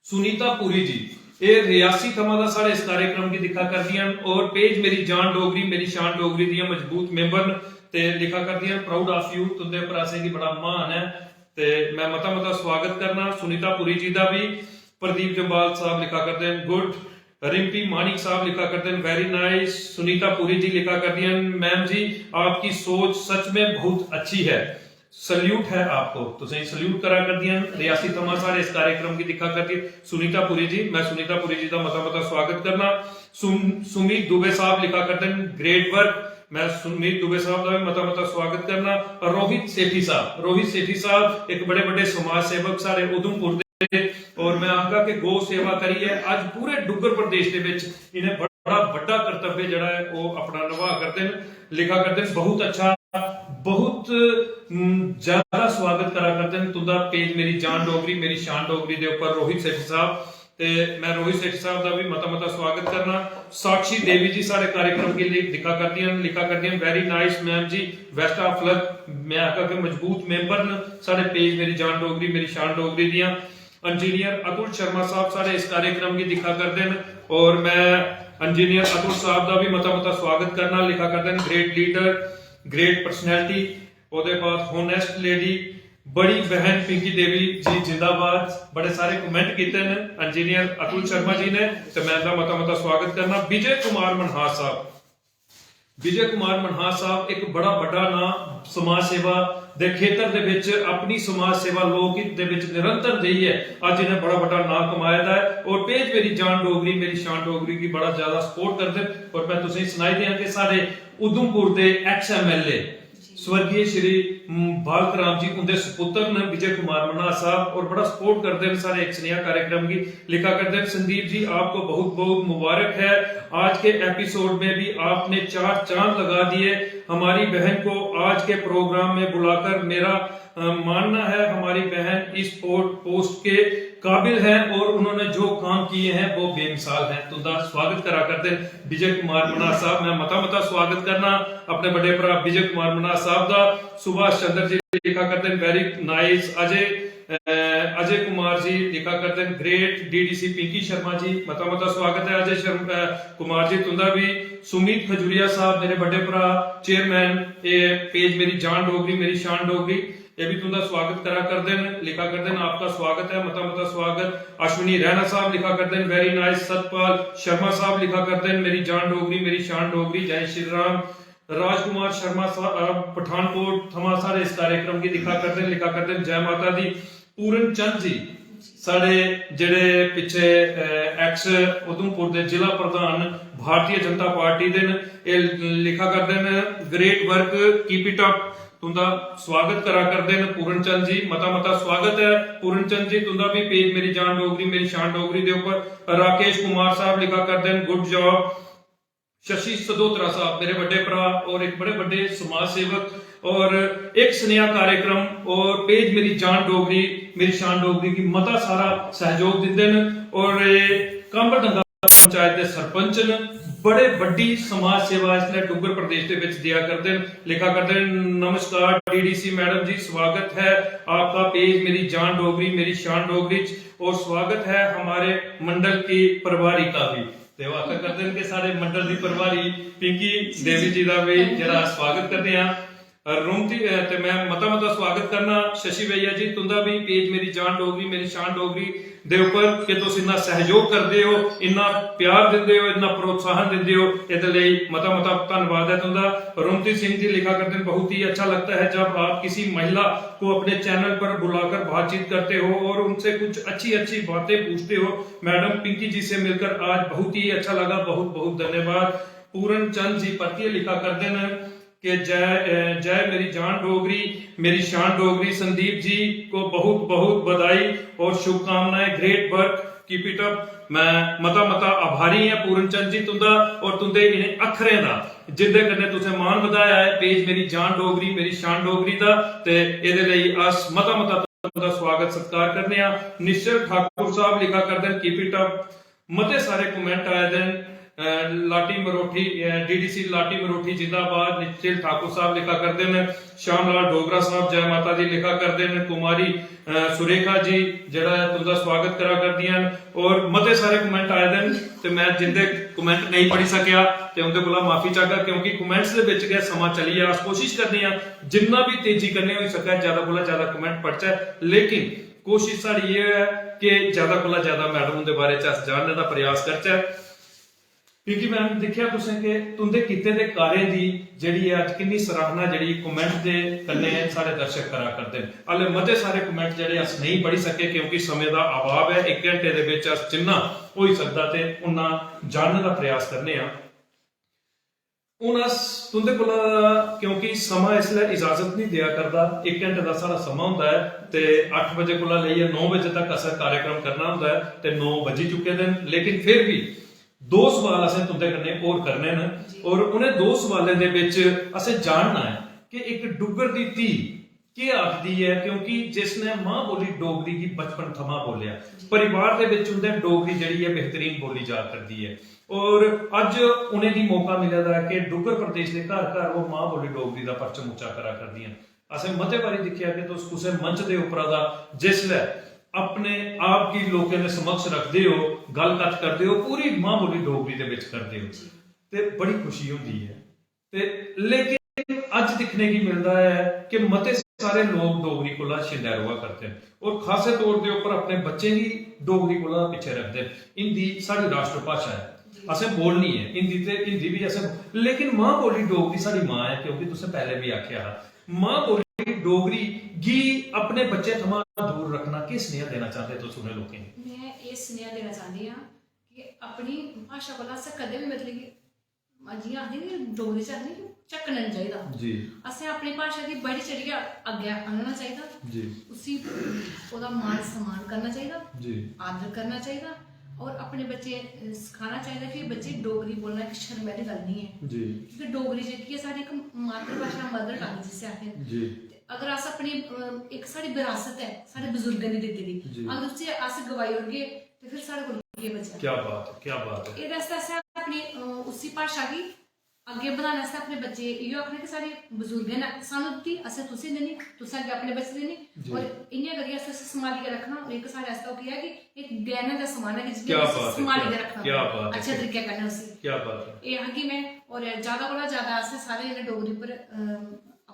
सुनीता पुरी जी, एह् रियासी थमां दा साढ़े इस कार्यक्रम गी दिक्खा करदियां न और पेज मेरी जान डोगरी, मेरी शान डोगरी दियां मजबूत मेंबर न ते लिखा करदियां न, "Proud of you, तुंदे पर असेंगी बड़ा मान ऐ।" ते मैं मता मता स्वागत करना सुनीता पुरी जी दा भी। प्रदीप जम्वाल साहब लिखा करदे न, "Good।" रिम्पी मानिक साहब लिखा करदे न, "Very nice।" सुनीता पुरी जी लिखा करदियां न, "मैम जी, आपकी सोच सच में बहुत अच्छी है।" सल्यूट है आपको, तुसें सल्यूट करा करदियां न। रियासी थमां साढ़े इस कार्यक्रम गी दिक्खा करदी सुनीता पुरी जी, मैं सुनीता पुरी जी दा मता मता स्वागत करना। सुम-, सुमित दुबे साहब लिखा करदे न, "Great work।" मैं सुमित दुबे साहब दा भी मता मता स्वागत करना। रोहित सेठी साहब, रोहित सेठी साहब इक बड़े बड्डे समाज सेवक साढ़े उधमपुर दे, और मैं आखगा कि गौ सेवा करियै अज्ज पूरे डुग्गर प्रदेश दे विच इ'नें बड़ा बड्डा कर्तव्य जेह्ड़ा ऐ ओह् अपना नभा करदे न, लिखा करदे न। बहुत अच्छा, बहुत, हम्म, ज्यादा स्वागत करा करदे न तुंदा पेज मेरी जान डोगरी, मेरी शान डोगरी दे उप्पर रोहित सेठी साहब। ते मैं रोहित सेठी साहब दा भी मता मता स्वागत करना। साक्षी देवी जी साढ़े कार्यक्रम गी लि-, दिक्खा करदियां न, लिखा करदियां न, "Very nice ma'am ji, best of luck।" मैं आखगा कि मजबूत मेंबर न साढ़े पेज मेरी जान डोगरी, मेरी शान डोगरी दियां। इंजीनियर अतुल शर्मा साहब साढ़े इस कार्यक्रम गी दिक्खा करदे न और मैं इंजीनियर अतुल साहब दा भी मता मता स्वागत करना। लिखा करदे न, "Great leader, great personality।" ओह्दे बाद honest lady, बड़ी बहन पिंकी देवी जी जिंदाबाद। बड़े सारे कमेंट कीते न इंजीनियर अतुल शर्मा जी ने, ते मैं इंदा मता मता स्वागत करना। विजय कुमार मनहास साहब, विजय कुमार मनहास साहब इक बड़ा बड्डा नां समाज सेवा दे खेतर दे विच अपनी समाज सेवा लोक हित दे विच निरंतर देइयै अज्ज इ'नें बड़ा बड्डा नां कमाए दा ऐ और पेज मेरी जान डोगरी, मेरी शान डोगरी गी बड़ा ज्यादा सपोर्ट करदे न। और मैं तुसेंगी सनाई देआं कि साढ़े उधमपुर दे एक्स एमएलए स्वर्गीय श्री, हम्म, बालक राम जी उंदे सुपुत्र न विजय कुमार मन्हास साहब और बड़ा सपोर्ट करदे न सारे इक सनेहा कार्यक्रम गी। लिखा करदे न, "संदीप जी, आपको बहुत बहुत मुबारक है, आज के एपिसोड में भी आपने चार चांद लगा दिए। हमारी बहन को आज के प्रोग्राम में बुलाकर मेरा, अ, मानना है हमारी बहन इस पो-, पोस्ट के काबिल है और उन्होंने जो काम किए हैं वो बेमिसाल हैं।" तुंदा स्वागत करा करदे न विजय कुमार मन्हास साहब। मैं मता मता स्वागत करना अपने बड़े भरा विजय कुमार मन्हास साहब दा। सुभाष चंद्र जी लिखा करदे न, "Very nice।" अजय, अ, अजय कुमार जी लिखा करदे न, "Great।" डीडीसी पिंकी शर्मा जी, मता मता स्वागत है अजय शर्म-, अ, कुमार जी तुंदा भी। सुमित खजूरिया साहब, मेरे बड़े भरा, चेयरमैन, ए पेज मेरी जान डोगरी, मेरी शान डोगरी, ये भी तुंदा स्वागत करा करदे न, लिखा करदे न, "आपका स्वागत है, मता मता स्वागत।" अश्विनी रैना साहब लिखा करदे न, "Very nice।" सतपाल शर्मा साहब लिखा करदे न, "मेरी जान डोगरी, मेरी शान डोगरी।" जय श्री राम। राजकुमार शर्मा साहब, अ, पठानकोट थमां साढ़े इस कार्यक्रम गी दिक्खा करदे न, लिखा करदे न, "जय माता दी।" पूरन चंद जी, साढ़े जेह्ड़े पिच्छे, अ, एक्स उधमपुर दे जिला प्रधान भारतीय जनता पार्टी दे न, एह् लिखा करदे न, "Great work, keep it up।" तुंदा स्वागत करा करदे न पूरन चंद जी, मता मता स्वागत ऐ पूरन चंद जी तुंदा भी पेज मेरी जान डोगरी, मेरी शान डोगरी दे उप्पर। राकेश कुमार साहब लिखा करदे न, "Good job।" शशि सदोत्रा साहब, मेरे बड़े भरा और एक बड़े बड़े समाज सेवक, और एक सनेहा कार्यक्रम और पेज मेरी जान डोगरी, मेरी शान डोगरी गी मता सारा सहयोग दिंदे न और एह् कांबरडंगा पंचायत दे सरपंच न। बड़े बड्डी समाज सेवा इसलै डुग्गर प्रदेश दे विच देआ करदे न, लिखा करदे न। "नमस्कार डीडीसी मैडम जी, स्वागत है आपका पेज मेरी जान डोगरी, मेरी शान डोगरी च, और स्वागत है हमारे मंडल की प्रभारी का भी।" ते ओह् आखा करदे न कि साढ़े मंडल दी प्रभारी पिंकी देवी जी दा भी जेह्ड़ा स्वागत करदे आं। रोमती, अ, ते मैं मता मता स्वागत करना शशि भैया जी तुंदा भी, पेज मेरी जान डोगरी, मेरी शान डोगरी दे उप्पर, कि तुस इन्ना सहयोग करदे हो, इन्ना प्यार दिंदे हो, इन्ना प्रोत्साहन दिंदे हो, एह्दे लेई मता मता धन्नवाद ऐ तुंदा। रोमती सिंह जी लिखा करदे न, "बहुत ही अच्छा लगता है जब आप किसी महिला को अपने चैनल पर बुलाकर बातचीत करते हो और उनसे कुछ अच्छी अच्छी बातें पूछते हो। मैडम पिंकी जी से मिलकर आज बहुत ही अच्छा लगा, बहुत बहुत धन्यवाद।" पूरन चंद जी परतियै लिखा करदे न, कि जय, अ, जय मेरी जान डोगरी, मेरी शान डोगरी। संदीप जी को बहुत, बहुत बधाई और शुभकामनाएं। Great work, keep it up। मैं मता, मता आभारी आं पूरन चंद जी तुंदा और तुंदे इ'नें अक्खरें दा, जिंदे कन्नै तुसें मान बधाया ऐ page मेरी जान डोगरी, मेरी शान डोगरी दा। ते एह्दे लेई अस मता, मता तुंदा स्वागत सत्कार करने आं। निश्चल ठाकुर साहब लिखा करदे न, keep it up। मते सारे comment आए दे न। अ, लाटी मरोठी, अ, डीडीसी लाटी मरोठी जिंदाबाद, निश्चल ठाकुर साहब लिखा करदे न, श्याम लाल डोगरा साहब जय माता दी लिखा करदे न, कुमारी, अ, सुरेखा जी जेह्ड़ा ऐ तुंदा स्वागत करा करदियां न, और मते सारे comment आए दे न ते मैं जिंदे comment नेईं पढ़ी सकेआ ते उंदे कोला माफी चाहगा, क्योंकि comments दे बिच गै समां चली जा। अस कोशिश करने आं जिन्ना भी तेजी कन्नै होई सकै ज्यादा कोला ज्यादा comment पढ़चै, लेकिन कोशिश साढ़ी एह् ऐ कि ज्यादा कोला ज्यादा मैडम उंदे बारे च अस जानने दा प्रयास करचै। क्योंकि मैम, दिक्खेआ तुसें कि तुंदे कीते दे कार्य दी जेह्ड़ी ऐ अज्ज किन्नी सराहना जेह्ड़ी comment दे कन्नै साढ़े दर्शक करा करदे न। हाले मते सारे comment जेह्ड़े अस नेईं पढ़ी सके क्योंकि समें दा अभाव ऐ। इक घैंटे दे बिच अस जिन्ना होई सकदा ते उन्ना जानने दा प्रयास करने आं। हून अस तुंदे कोला, क्योंकि समां इसलै इजाजत नहीं देआ करदा, इक घैंटे दा साढ़ा समां होंदा ऐ ते अट्ठ बजे कोला लेइयै नौ बजे तक असें कार्यक्रम करना होंदा ऐ ते नौ बजी चुके दे न, लेकिन फिर भी दो सवाल असें तुंदे कन्नै होर करने न जी। और उ'नें दो सवालें दे बिच असें जानना ऐ कि इक डुग्गर दी धी केह् आखदी ऐ, क्योंकि जिसने मां बोली डोगरी गी बचपन थमां बोलेआ, जी। परिवार दे बिच उंदे डोगरी जेह्ड़ी ऐ बेहतरीन बोली जा करदी ऐ। और अज्ज उ'नेंगी मौका मिले दा ऐ कि डुग्गर प्रदेश दे घर घर ओह् मां बोली डोगरी दा परचम उच्चा करा करदियां न। असें मते बारी दिक्खेआ कि तुस कुसै मंच दे उप्परा दा जिसलै अपने आप गी लोकें दे समक्ष रखदे ओ, गल्ल कत्थ करदे ओ, पूरी मां बोली डोगरी दे बिच करदे ओ, जी। ते बड़ी खुशी होंदी ऐ। ते लेकिन अज्ज दिक्खने गी मिलदा ऐ कि मते सारे लोक डोगरी कोला छिंडै र'वा करदे न और खासे तौर दे उप्पर अपने बच्चें गी डोगरी कोला पिच्छे रखदे न। हिंदी साढ़ी राष्ट्रभाशा ऐ, जी। असें बोलनी ऐ हिंदी, ते हिंदी बी असें, लेकिन मां बोली डोगरी साढ़ी मां ऐ, क्योंकि तुसें पैह्लें बी आखेआ हा, मां बोली डोगरी गी अपने बच्चें थमां दूर रक्खना, केह् सनेहा देना चांह्दे तुस उ'नें लोकें गी? में एह् सनेहा देना चांह्दी आं कि अपनी भाशा कोला असें कदें बी, मतलब कि, जि'यां आखदे नी, डोगरी च आखदे नी, झक्कना निं चाहिदा। जी। असें अपनी भाशा गी बधी चढ़ियै अग्गें आह्नना चाहिदा। जी। उसी, ओह्दा मान सम्मान करना चाहिदा। जी। आदर करना चाहिदा। और अपने बच्चें, अ, सखाना चाहिदा कि बच्चे, डोगरी बोलना इक शर्म आह्ली गल्ल निं ऐ। जी। क्योंकि डोगरी जेह्की ऐ साढ़ी इक मातृभाशा, mother tongue जिसी आखदे न। जी। ते अगर अस अपनी, अ, इक साढ़ी बरासत ऐ साढ़े बजुर्गें दी दित्ती दी, जी। अगर उसी अस गवाई ओड़गे ते फिर साढ़े कोल केह् बचेआ? क्या बात है, क्या बात है। एह्दे आस्तै असें अपनी, अ, उसी भाशा गी अग्गें बधाने आस्तै अपने बच्चे इ'यो आखना कि साढ़े बजुर्गें ने सानूं दित्ती, असें तुसें देनी, तुसें अग्गें अपने बच्चे देनी। जी। और इ'यां करियै असें उसी संभालियै रक्खना। और इक साढ़े आस्तै ओह् केह् ऐ कि इक गैह्ने दा समान ऐ कि जि'यां क्या असें बात है, संभालियै क्या, रक्खना। क्या बात है, अच्छे क्या, तरीके कन्नै उसी। क्या बात है। एह् आखगी में, और ज्यादा कोला ज्यादा असें सारे जेह्ड़े डोगरी पर, अम,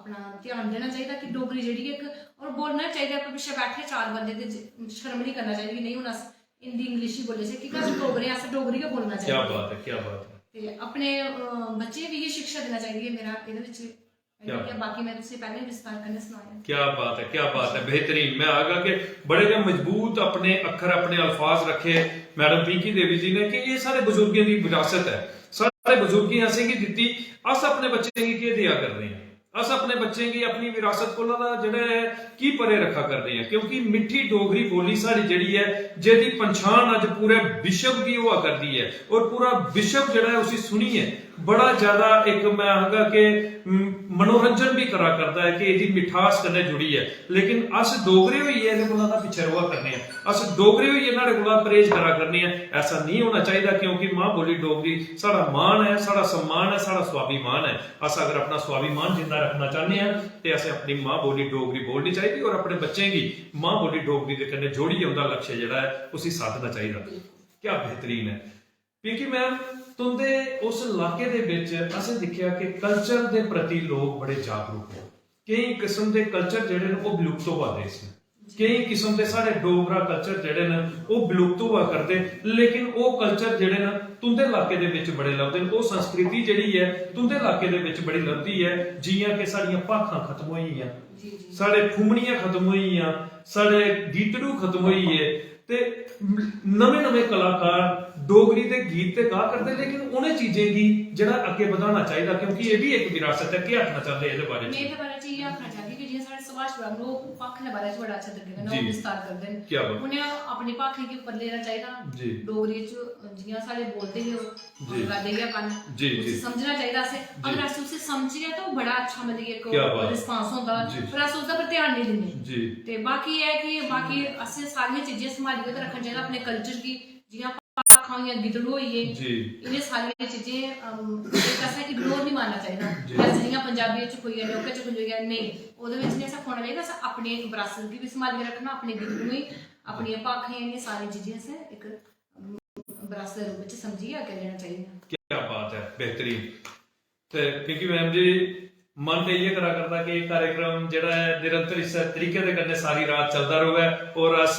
अपना ध्यान देना चाहिदा कि डोगरी जेह्ड़ी इक, और बोलना चाहिदा, अपने पिच्छें बैठे चार बंदे ते ज-, शर्म निं करना चाहिदी कि नेईं, हून अस हिंदी, इंग्लिश ही बोलचै, क्योंकि अस डोगरे आं, असें डोगरी गै बोलना क्या चाहिदी। बात है, क्या बात है। ते अपने, अ, बच्चें गी बी इ'यै शिक्षा देना चाहिदी ऐ, मेरा एह्दे बिच क्या इ'यै, बाकी में तुसें पैह्लें विस्तार कन्नै सनाया। क्या बात है, क्या बात है, बेहतरीन। मैं आखगा कि बड़े गै मजबूत अपने अक्खर, अपने अल्फाज रक्खे मैडम पिंकी देवी जी ने कि एह् साढ़े बजुर्गें दी विरासत ऐ, साढ़े बजुर्गें असेंगी दित्ती, अस अपने बच्चें गी केह् देआ करने आं? अस अपने बच्चें गी अपनी विरासत कोला दा जेह्ड़ा ऐ की परे रक्खा करदे आं? क्योंकि मिट्ठी डोगरी बोली साढ़ी जेह्ड़ी ऐ, जेह्दी पंछान अज्ज पूरे विश्व गी होआ करदी ऐ और पूरा विश्व जेह्ड़ा ऐ उसी सुनियै बड़ा ज्यादा इक, मैं आखगा कि, म, मनोरंजन भी करा करदा ऐ कि एह्दी मिठास कन्नै जुड़ी ऐ। लेकिन अस डोगरे होइयै एह्दे कोला दा पिच्छे र'वा करने आं, अस डोगरे होइयै न्हाड़े कोला परहेज करा करने आं। ऐसा नेईं होना चाहिदा, क्योंकि मां बोली डोगरी साढ़ा मान ऐ, साढ़ा सम्मान ऐ, साढ़ा स्वाभिमान ऐ। अस अगर अपना स्वाभिमान जिंदा रक्खना चाह्न्ने आं ते असें अपनी मां बोली डोगरी बोलनी चाहिदी और अपने बच्चें गी मां बोली डोगरी दे कन्नै जोड़ियै उं'दा लक्ष्य जेह्ड़ा ऐ उसी साधना चाहिदा। क्या बेहतरीन ऐ। पिंकी मैम, तुं'दे उस इलाके दे बिच असें दिक्खेआ कि culture दे प्रति लोक बड़े जागरूक न। केईं किस्म दे culture जेह्ड़े न ओह् विलुप्त होआ दे इस बेल्लै। केईं किस्म दे साढ़े डोगरा culture जेह्ड़े न ओह् विलुप्त होआ करदे, लेकिन ओह् culture जेह्ड़े न तुं'दे इलाके दे बिच बड़े लभदे न। ओह् संस्कृति जेह्ड़ी ऐ तुं'दे इलाके दे बिच बड़ी लभदी ऐ, जि'यां कि साढ़ियां भाखां खत्म होई गेइयां, जी, जी। साढ़े फुम्मनियां खत्म होई गेइयां, साढ़े गीतड़ू खत्म होई गे, ते नमें नमें कलाकार डोगरी दे गीत ते गा करदे, लेकिन उ'नें चीजें गी जेह्ड़ा अग्गें बधाना चाहिदा, क्योंकि एह् बी इक विरासत ऐ। केह् आखना चांह्दे एह्दे बारे च? में एह्दे बारे च इ'यै आखना चाह्गी कि जि'यां साढ़े सुभाष बाबू न, ओह् भाखें दे बारे च बड़ा अच्छे तरीके कन्नै जी। ओह् विस्तार करदे न। क्या बात। उ'नें अपनी भाखें गी उप्पर लेना चाहिदा। जी। डोगरी च जि'यां साढ़े बोलदे हे ओह्, जी। गलांदे गै कन्न। जी, उसी जी। समझना चाहिदा असें। अगर अस उसी समझगे तां ओह् बड़ा अच्छा, मतलब कि इक क्या बात। रिस्पांस होंदा, जी। पर अस उसदे पर ध्यान नेईं दिंदे। जी। ते बाकी एह् ऐ कि बाकी असें सारियां चीजें संभालियै ते रक्खना चाहिदा, अपने कल्चर गी, जि'यां भाखां होइयां, गितड़ू होई गे, जी। इ'नें सारियें चीजें, अम, इक असें इग्नोर निं मारना चाहिदा। जी। अस जि'यां पंजाबी च कोई लौह्के च कोई होई नेईं, ओह्दे बिच निं असें खोना चाहिदा। असें अपनी बरासत गी बी संभालियै रक्खना, अपने गितड़ुएं, अपनियां भाखें, इ'नें सारियें चीजें असें इक, अम, बरासत दे रूप च समझियै अग्गें लेना चाहिदा। क्या बात है, बेहतरीन। ते क्योंकि मैम जी, मन ते इ'यै करा करदा कि एह् कार्यक्रम जेह्ड़ा ऐ निरंतर इस्सै तरीके दे कन्नै सारी रात चलदा र'वै और अस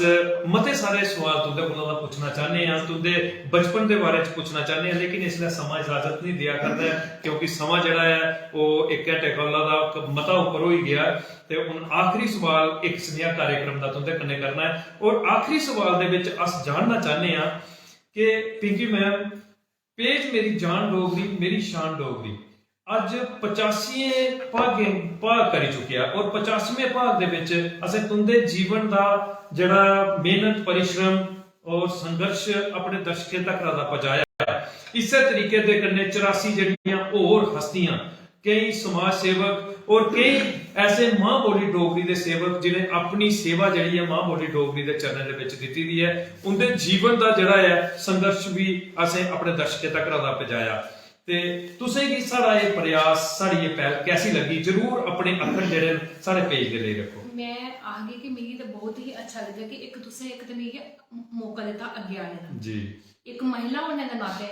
मते सारे सवाल तुं'दे कोला दा पुच्छना चाह्न्ने आं, तुं'दे बचपन दे बारे च पुच्छना चाह्न्ने आं, लेकिन इसलै समां इजाजत निं देआ करदा ऐ क्योंकि समां जेह्ड़ा ऐ ओह् इक घैंटे कोला दा क-, मता उप्पर होई गेआ ऐ। ते हून आखरी सवाल इक सनेहा कार्यक्रम दा तुं'दे कन्नै करना ऐ और आखरी सवाल दे बिच अस जानना चाह्न्ने आं कि पिंकी मैम, पेज मेरी जान डोगरी, मेरी शान डोगरी अज्ज पचासियें भागें भाग करी चुकेआ और पचासवें भाग दे बिच असें तुं'दे जीवन दा जेह्ड़ा मेहनत, परिश्रम और संघर्ष अपने दर्शकें तक दा पजाया। इस्सै तरीके दे कन्नै चरासी जेह्ड़ियां होर हस्तियां, केईं समाज सेवक और केईं ऐसे मां बोली डोगरी दे सेवक जि'नें अपनी सेवा जेह्ड़ी ऐ मां बोली डोगरी दे चरणें दे बिच दित्ती दी ऐ, उं'दे जीवन दा जेह्ड़ा ऐ संघर्ष बी असें अपने दर्शकें तक दा पजाया। ते तुसें गी साढ़ा एह् प्रयास, साढ़ी एह् पैह्ल कैसी लग्गी? जरूर अपने अक्खर जेह्ड़े न साढ़े पेज दे लेई रक्खो। में आखगी कि मिगी ते बहुत ही अच्छा लग्गेआ कि इक तुसें, इक ते मिगी मौका दित्ता अग्गें आने दा। जी। इक महिला होने दे नाते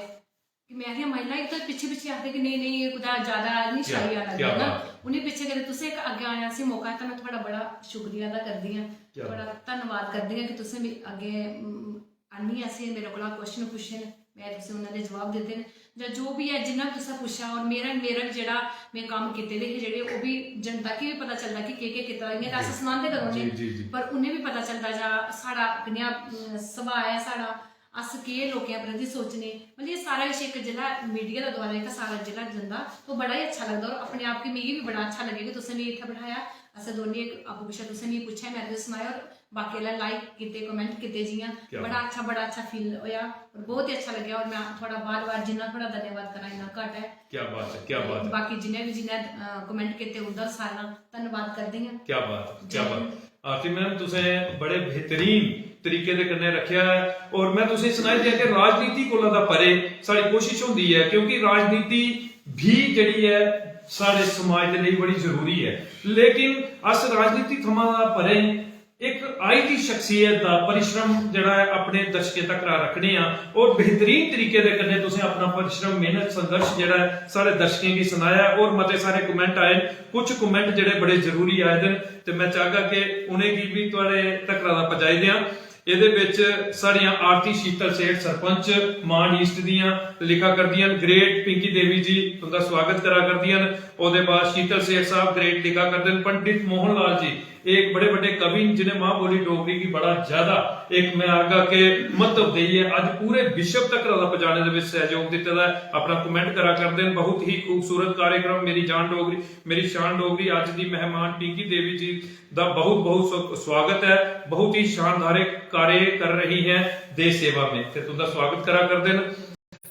कि में आखदी आं, महिला इक ते पिच्छे पिच्छे आखदे कि नेईं, नेईं, एह् कुतै ज्यादा निं क्या, शाई आना क्या चाहिदा। बात। उ'नें पिच्छे कदें तुसें इक अग्गें आने आस्तै मौका दित्ता, में थुआढ़ा बड़ा शुक्रिया अदा करदी आं, क्या थुआढ़ा धन्नवाद करदी आं कि तुसें मिगी अग्गें, उम, आनियै असें मेरे कोला क्वेश्चन पुच्छे न, में तुसें उ'नें दे जवाब दित्ते न, जां जो बी ऐ जिन्ना बी तुसें पुच्छेआ, और मेरा, मेरा बी जेह्ड़ा में कम्म कीते दे हे जेह्ड़े, ओह् बी जनता गी बी पता चलदा कि केह् केह् कीते दा, इ'यां ते अस जी। सनांदे गै रौह्ने, जी, जी, जी। पर उ'नें बी पता चलदा जां साढ़ा कनेहा, उम, सुभाऽ ऐ साढ़ा, अस केह् लोकें प्रति सोचने, मतलब एह् सारा किश इक जेल्लै मीडिया दे द्वारा जेह्का सारा जेल्लै जंदा, तो बड़ा ही अच्छा लगदा, और अपने आप गी मिगी बी बड़ा अच्छा लग्गेआ कि तुसें मिगी इत्थै बठाया, असें दोनें इक आपूं पिच्छें तुसें मिगी पुच्छेआ, में तुसें सनाया, और बाकी आह्लें लाइक कीते, कमेंट कीते जि'यां, क्या बड़ा बात। अच्छा, बड़ा अच्छा फील होआ, और बहुत ही अच्छा लग्गेआ, और में थुआढ़ा बार-बार जिन्ना थुआढ़ा धन्यवाद करां इन्ना घट्ट ऐ। क्या बात है, क्या बात है। बाकी जिन्ने बी जिन्ने, अ, कमेंट कीते उं'दा सारें दा धन्नवाद करदी आं। क्या बात है, क्या जय बात हिंद। है। आरती मैम, तुसें बड़े बेहतरीन तरीके दे कन्नै रखेआ ऐ, और में तुसें सनाई दिया कि राजनीति कोला दा परे साढ़ी कोशिश होंदी ऐ, क्योंकि राजनीति भी जेह्ड़ी ऐ साढ़े समाज दे लेई बड़ी जरूरी ऐ, लेकिन अस राजनीति थमां दा परे इक आई दी शख्सियत दा परिश्रम जेह्ड़ा ऐ अपने दर्शकें तक रखने आं, और बेहतरीन तरीके दे कन्नै तुसें अपना परिश्रम, मेहनत, संघर्ष जेह्ड़ा ऐ साढ़े दर्शकें गी सनाया ऐ, और मते सारे कमेंट आए न, कुछ कमेंट जेह्ड़े बड़े जरूरी आए दे न, ते में चाहगा कि उ'नेंगी बी थुआढ़े तक्कर दा पजाई देआं। एह्दे बिच साढ़ियां आरती शीतल सेठ, सरपंच मांड ईस्ट दियां, लिखा करदियां न, "ग्रेट पिंकी देवी जी, तुं'दा स्वागत करा करदियां न।" ओह्दे बाद शीतल सेठ साहब ग्रेट लिखा करदे न, "पंडित मोहन लाल जी, एह् इक बड़े बड्डे कवि न, जि'नें मां बोली डोगरी गी बड़ा ज्यादा, इक, में आखगा कि, म्हत्तव देइयै अज्ज पूरे विश्व तक्कर दा पजाने दे बिच सैह्योग दित्ते दा ऐ।" अपना कमेंट करा करदे न, "बहुत ही खूबसूरत कार्यक्रम, मेरी जान डोगरी, मेरी शान डोगरी, अज्ज दी मेहमान पिंकी देवी जी दा बहुत बहुत स्व-, स्वागत ऐ, बहुत ही शानदार कार्य कर रही हैं देश सेवा में।" ते तुं'दा स्वागत करा करदे न।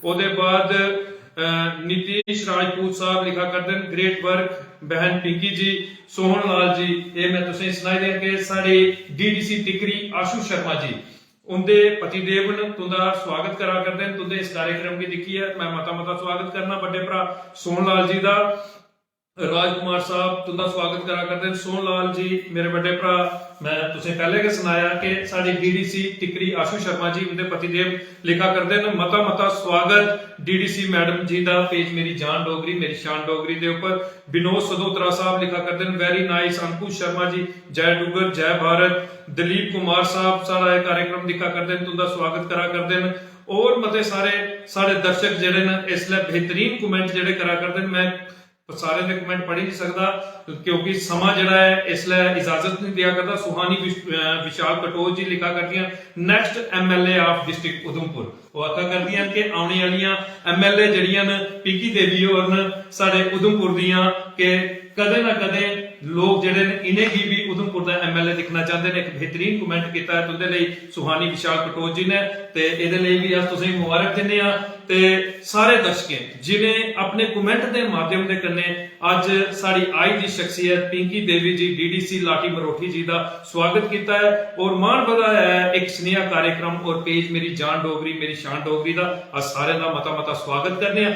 ओह्दे बाद, अ, नीतीश राजपूत साहब लिखा करदे न, "Great work बहन पिंकी जी।" सोहन लाल जी, एह् में तुसें सनाई देआं कि साढ़े डीडीसी टिकरी आशु शर्मा जी, उं'दे पतिदेव न, तुं'दा स्वागत करा करदे न। तुं'दे इस कार्यक्रम गी दिक्खियै में मता मता स्वागत करना बड्डे भ्राऽ सोहन लाल जी दा। राजकुमार साहब, तुं'दा स्वागत करा करदे न। सोहन लाल जी, मेरे बड्डे भ्राऽ, में तुसें पैह्लें गै सनाया कि साढ़े डीडीसी टिकरी आशु शर्मा जी, उं'दे पतिदेव लिखा करदे न, "मता मता स्वागत डीडीसी मैडम जी दा पेज मेरी जान डोगरी, मेरी शान डोगरी" दे उप्पर। विनोद सदोत्रा साहब लिखा करदे न, "Very nice अंकुश शर्मा जी, जय डुग्गर, जय भारत।" दिलीप कुमार साहब साढ़ा एह् कार्यक्रम दिक्खा करदे न, तुं'दा स्वागत करा करदे न। होर मते सारे साढ़े दर्शक जेह्ड़े न, इसलै बेहतरीन कमेंट जेह्ड़े करा करदे न। में सारें दे कमेंट पढ़ी नहीं सकदा, क्योंकि समां जेह्ड़ा ऐ इसलै इजाजत नहीं देआ करदा। सुहानी विश-, अ, विशाल कटोच जी लिखा करदियां, "Next M L A of district Udhampur." ओह् आखा करदियां न कि औने आह्लियां M L A जेह्ड़ियां न, पिंकी देवी होर न साढ़े उधमपुर दियां, कि कदें ना कदें लोक जेह्ड़े न, इ'नेंगी बी उधमपुर दा M L A दिक्खना चांह्दे न। इक बेहतरीन कमेंट कीता ऐ तुं'दे लेई सुहानी विशाल कटोच जी ने, ते एह्दे लेई बी अस तुसेंगी मुबारक दिन्ने आं। ते सारे दर्शकें जिनें अपने कमेंट दे माध्यम दे कन्नै अज्ज साढ़ी आई दी शख्सियत पिंकी देवी जी, D D C लाटी मरोठी जी दा स्वागत कीता ऐ और मान बधाया ऐ इक सनेहा कार्यक्रम और पेज मेरी जान डोगरी, मेरी शान डोगरी दा अस सारें दा मता मता स्वागत करने आं।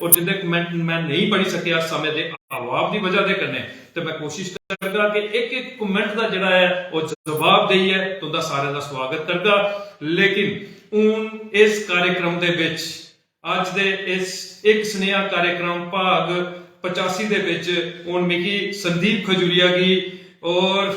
और जिंदे कमेंट मैं नेईं पढ़ी सकेआ समें दे अभाव दी वजह दे कन्नै, ते मैं कोशिश करगा कि इक इक कमेंट दा जेह्ड़ा ऐ ओह् जवाब देइयै तुंदा सारें दा स्वागत करगा। लेकिन हून इस कार्यक्रम दे बिच, अज्ज दे इस इक सनेहा कार्यक्रम भाग पचासी दे बिच हून मिगी संदीप खजूरिया गी और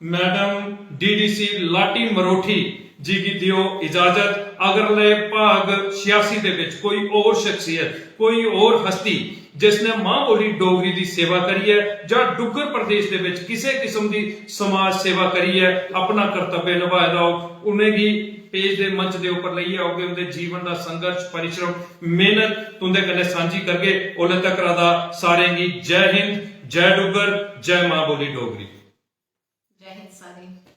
मैडम D D C लाटी मरोठी जी गी दियो इजाजत। अगले भाग छियासी दे बिच कोई और शख्सियत, कोई और हस्ती जिसने मां बोली डोगरी दी सेवा करियै जां डुग्गर प्रदेश दे बिच किसे किस्म दी समाज सेवा करियै अपना कर्तव्य नभाए दा होग, उ'नेंगी पेज दे मंच दे उप्पर लेइयै औगे। उं'दे जीवन दा संघर्ष, परिश्रम, मेहनत तुं'दे कन्नै सांझी करगे। ओल्ले तकर दा सारें गी जय हिंद, जय डुग्गर, जय मां बोली डोगरी। जय हिंद सारें।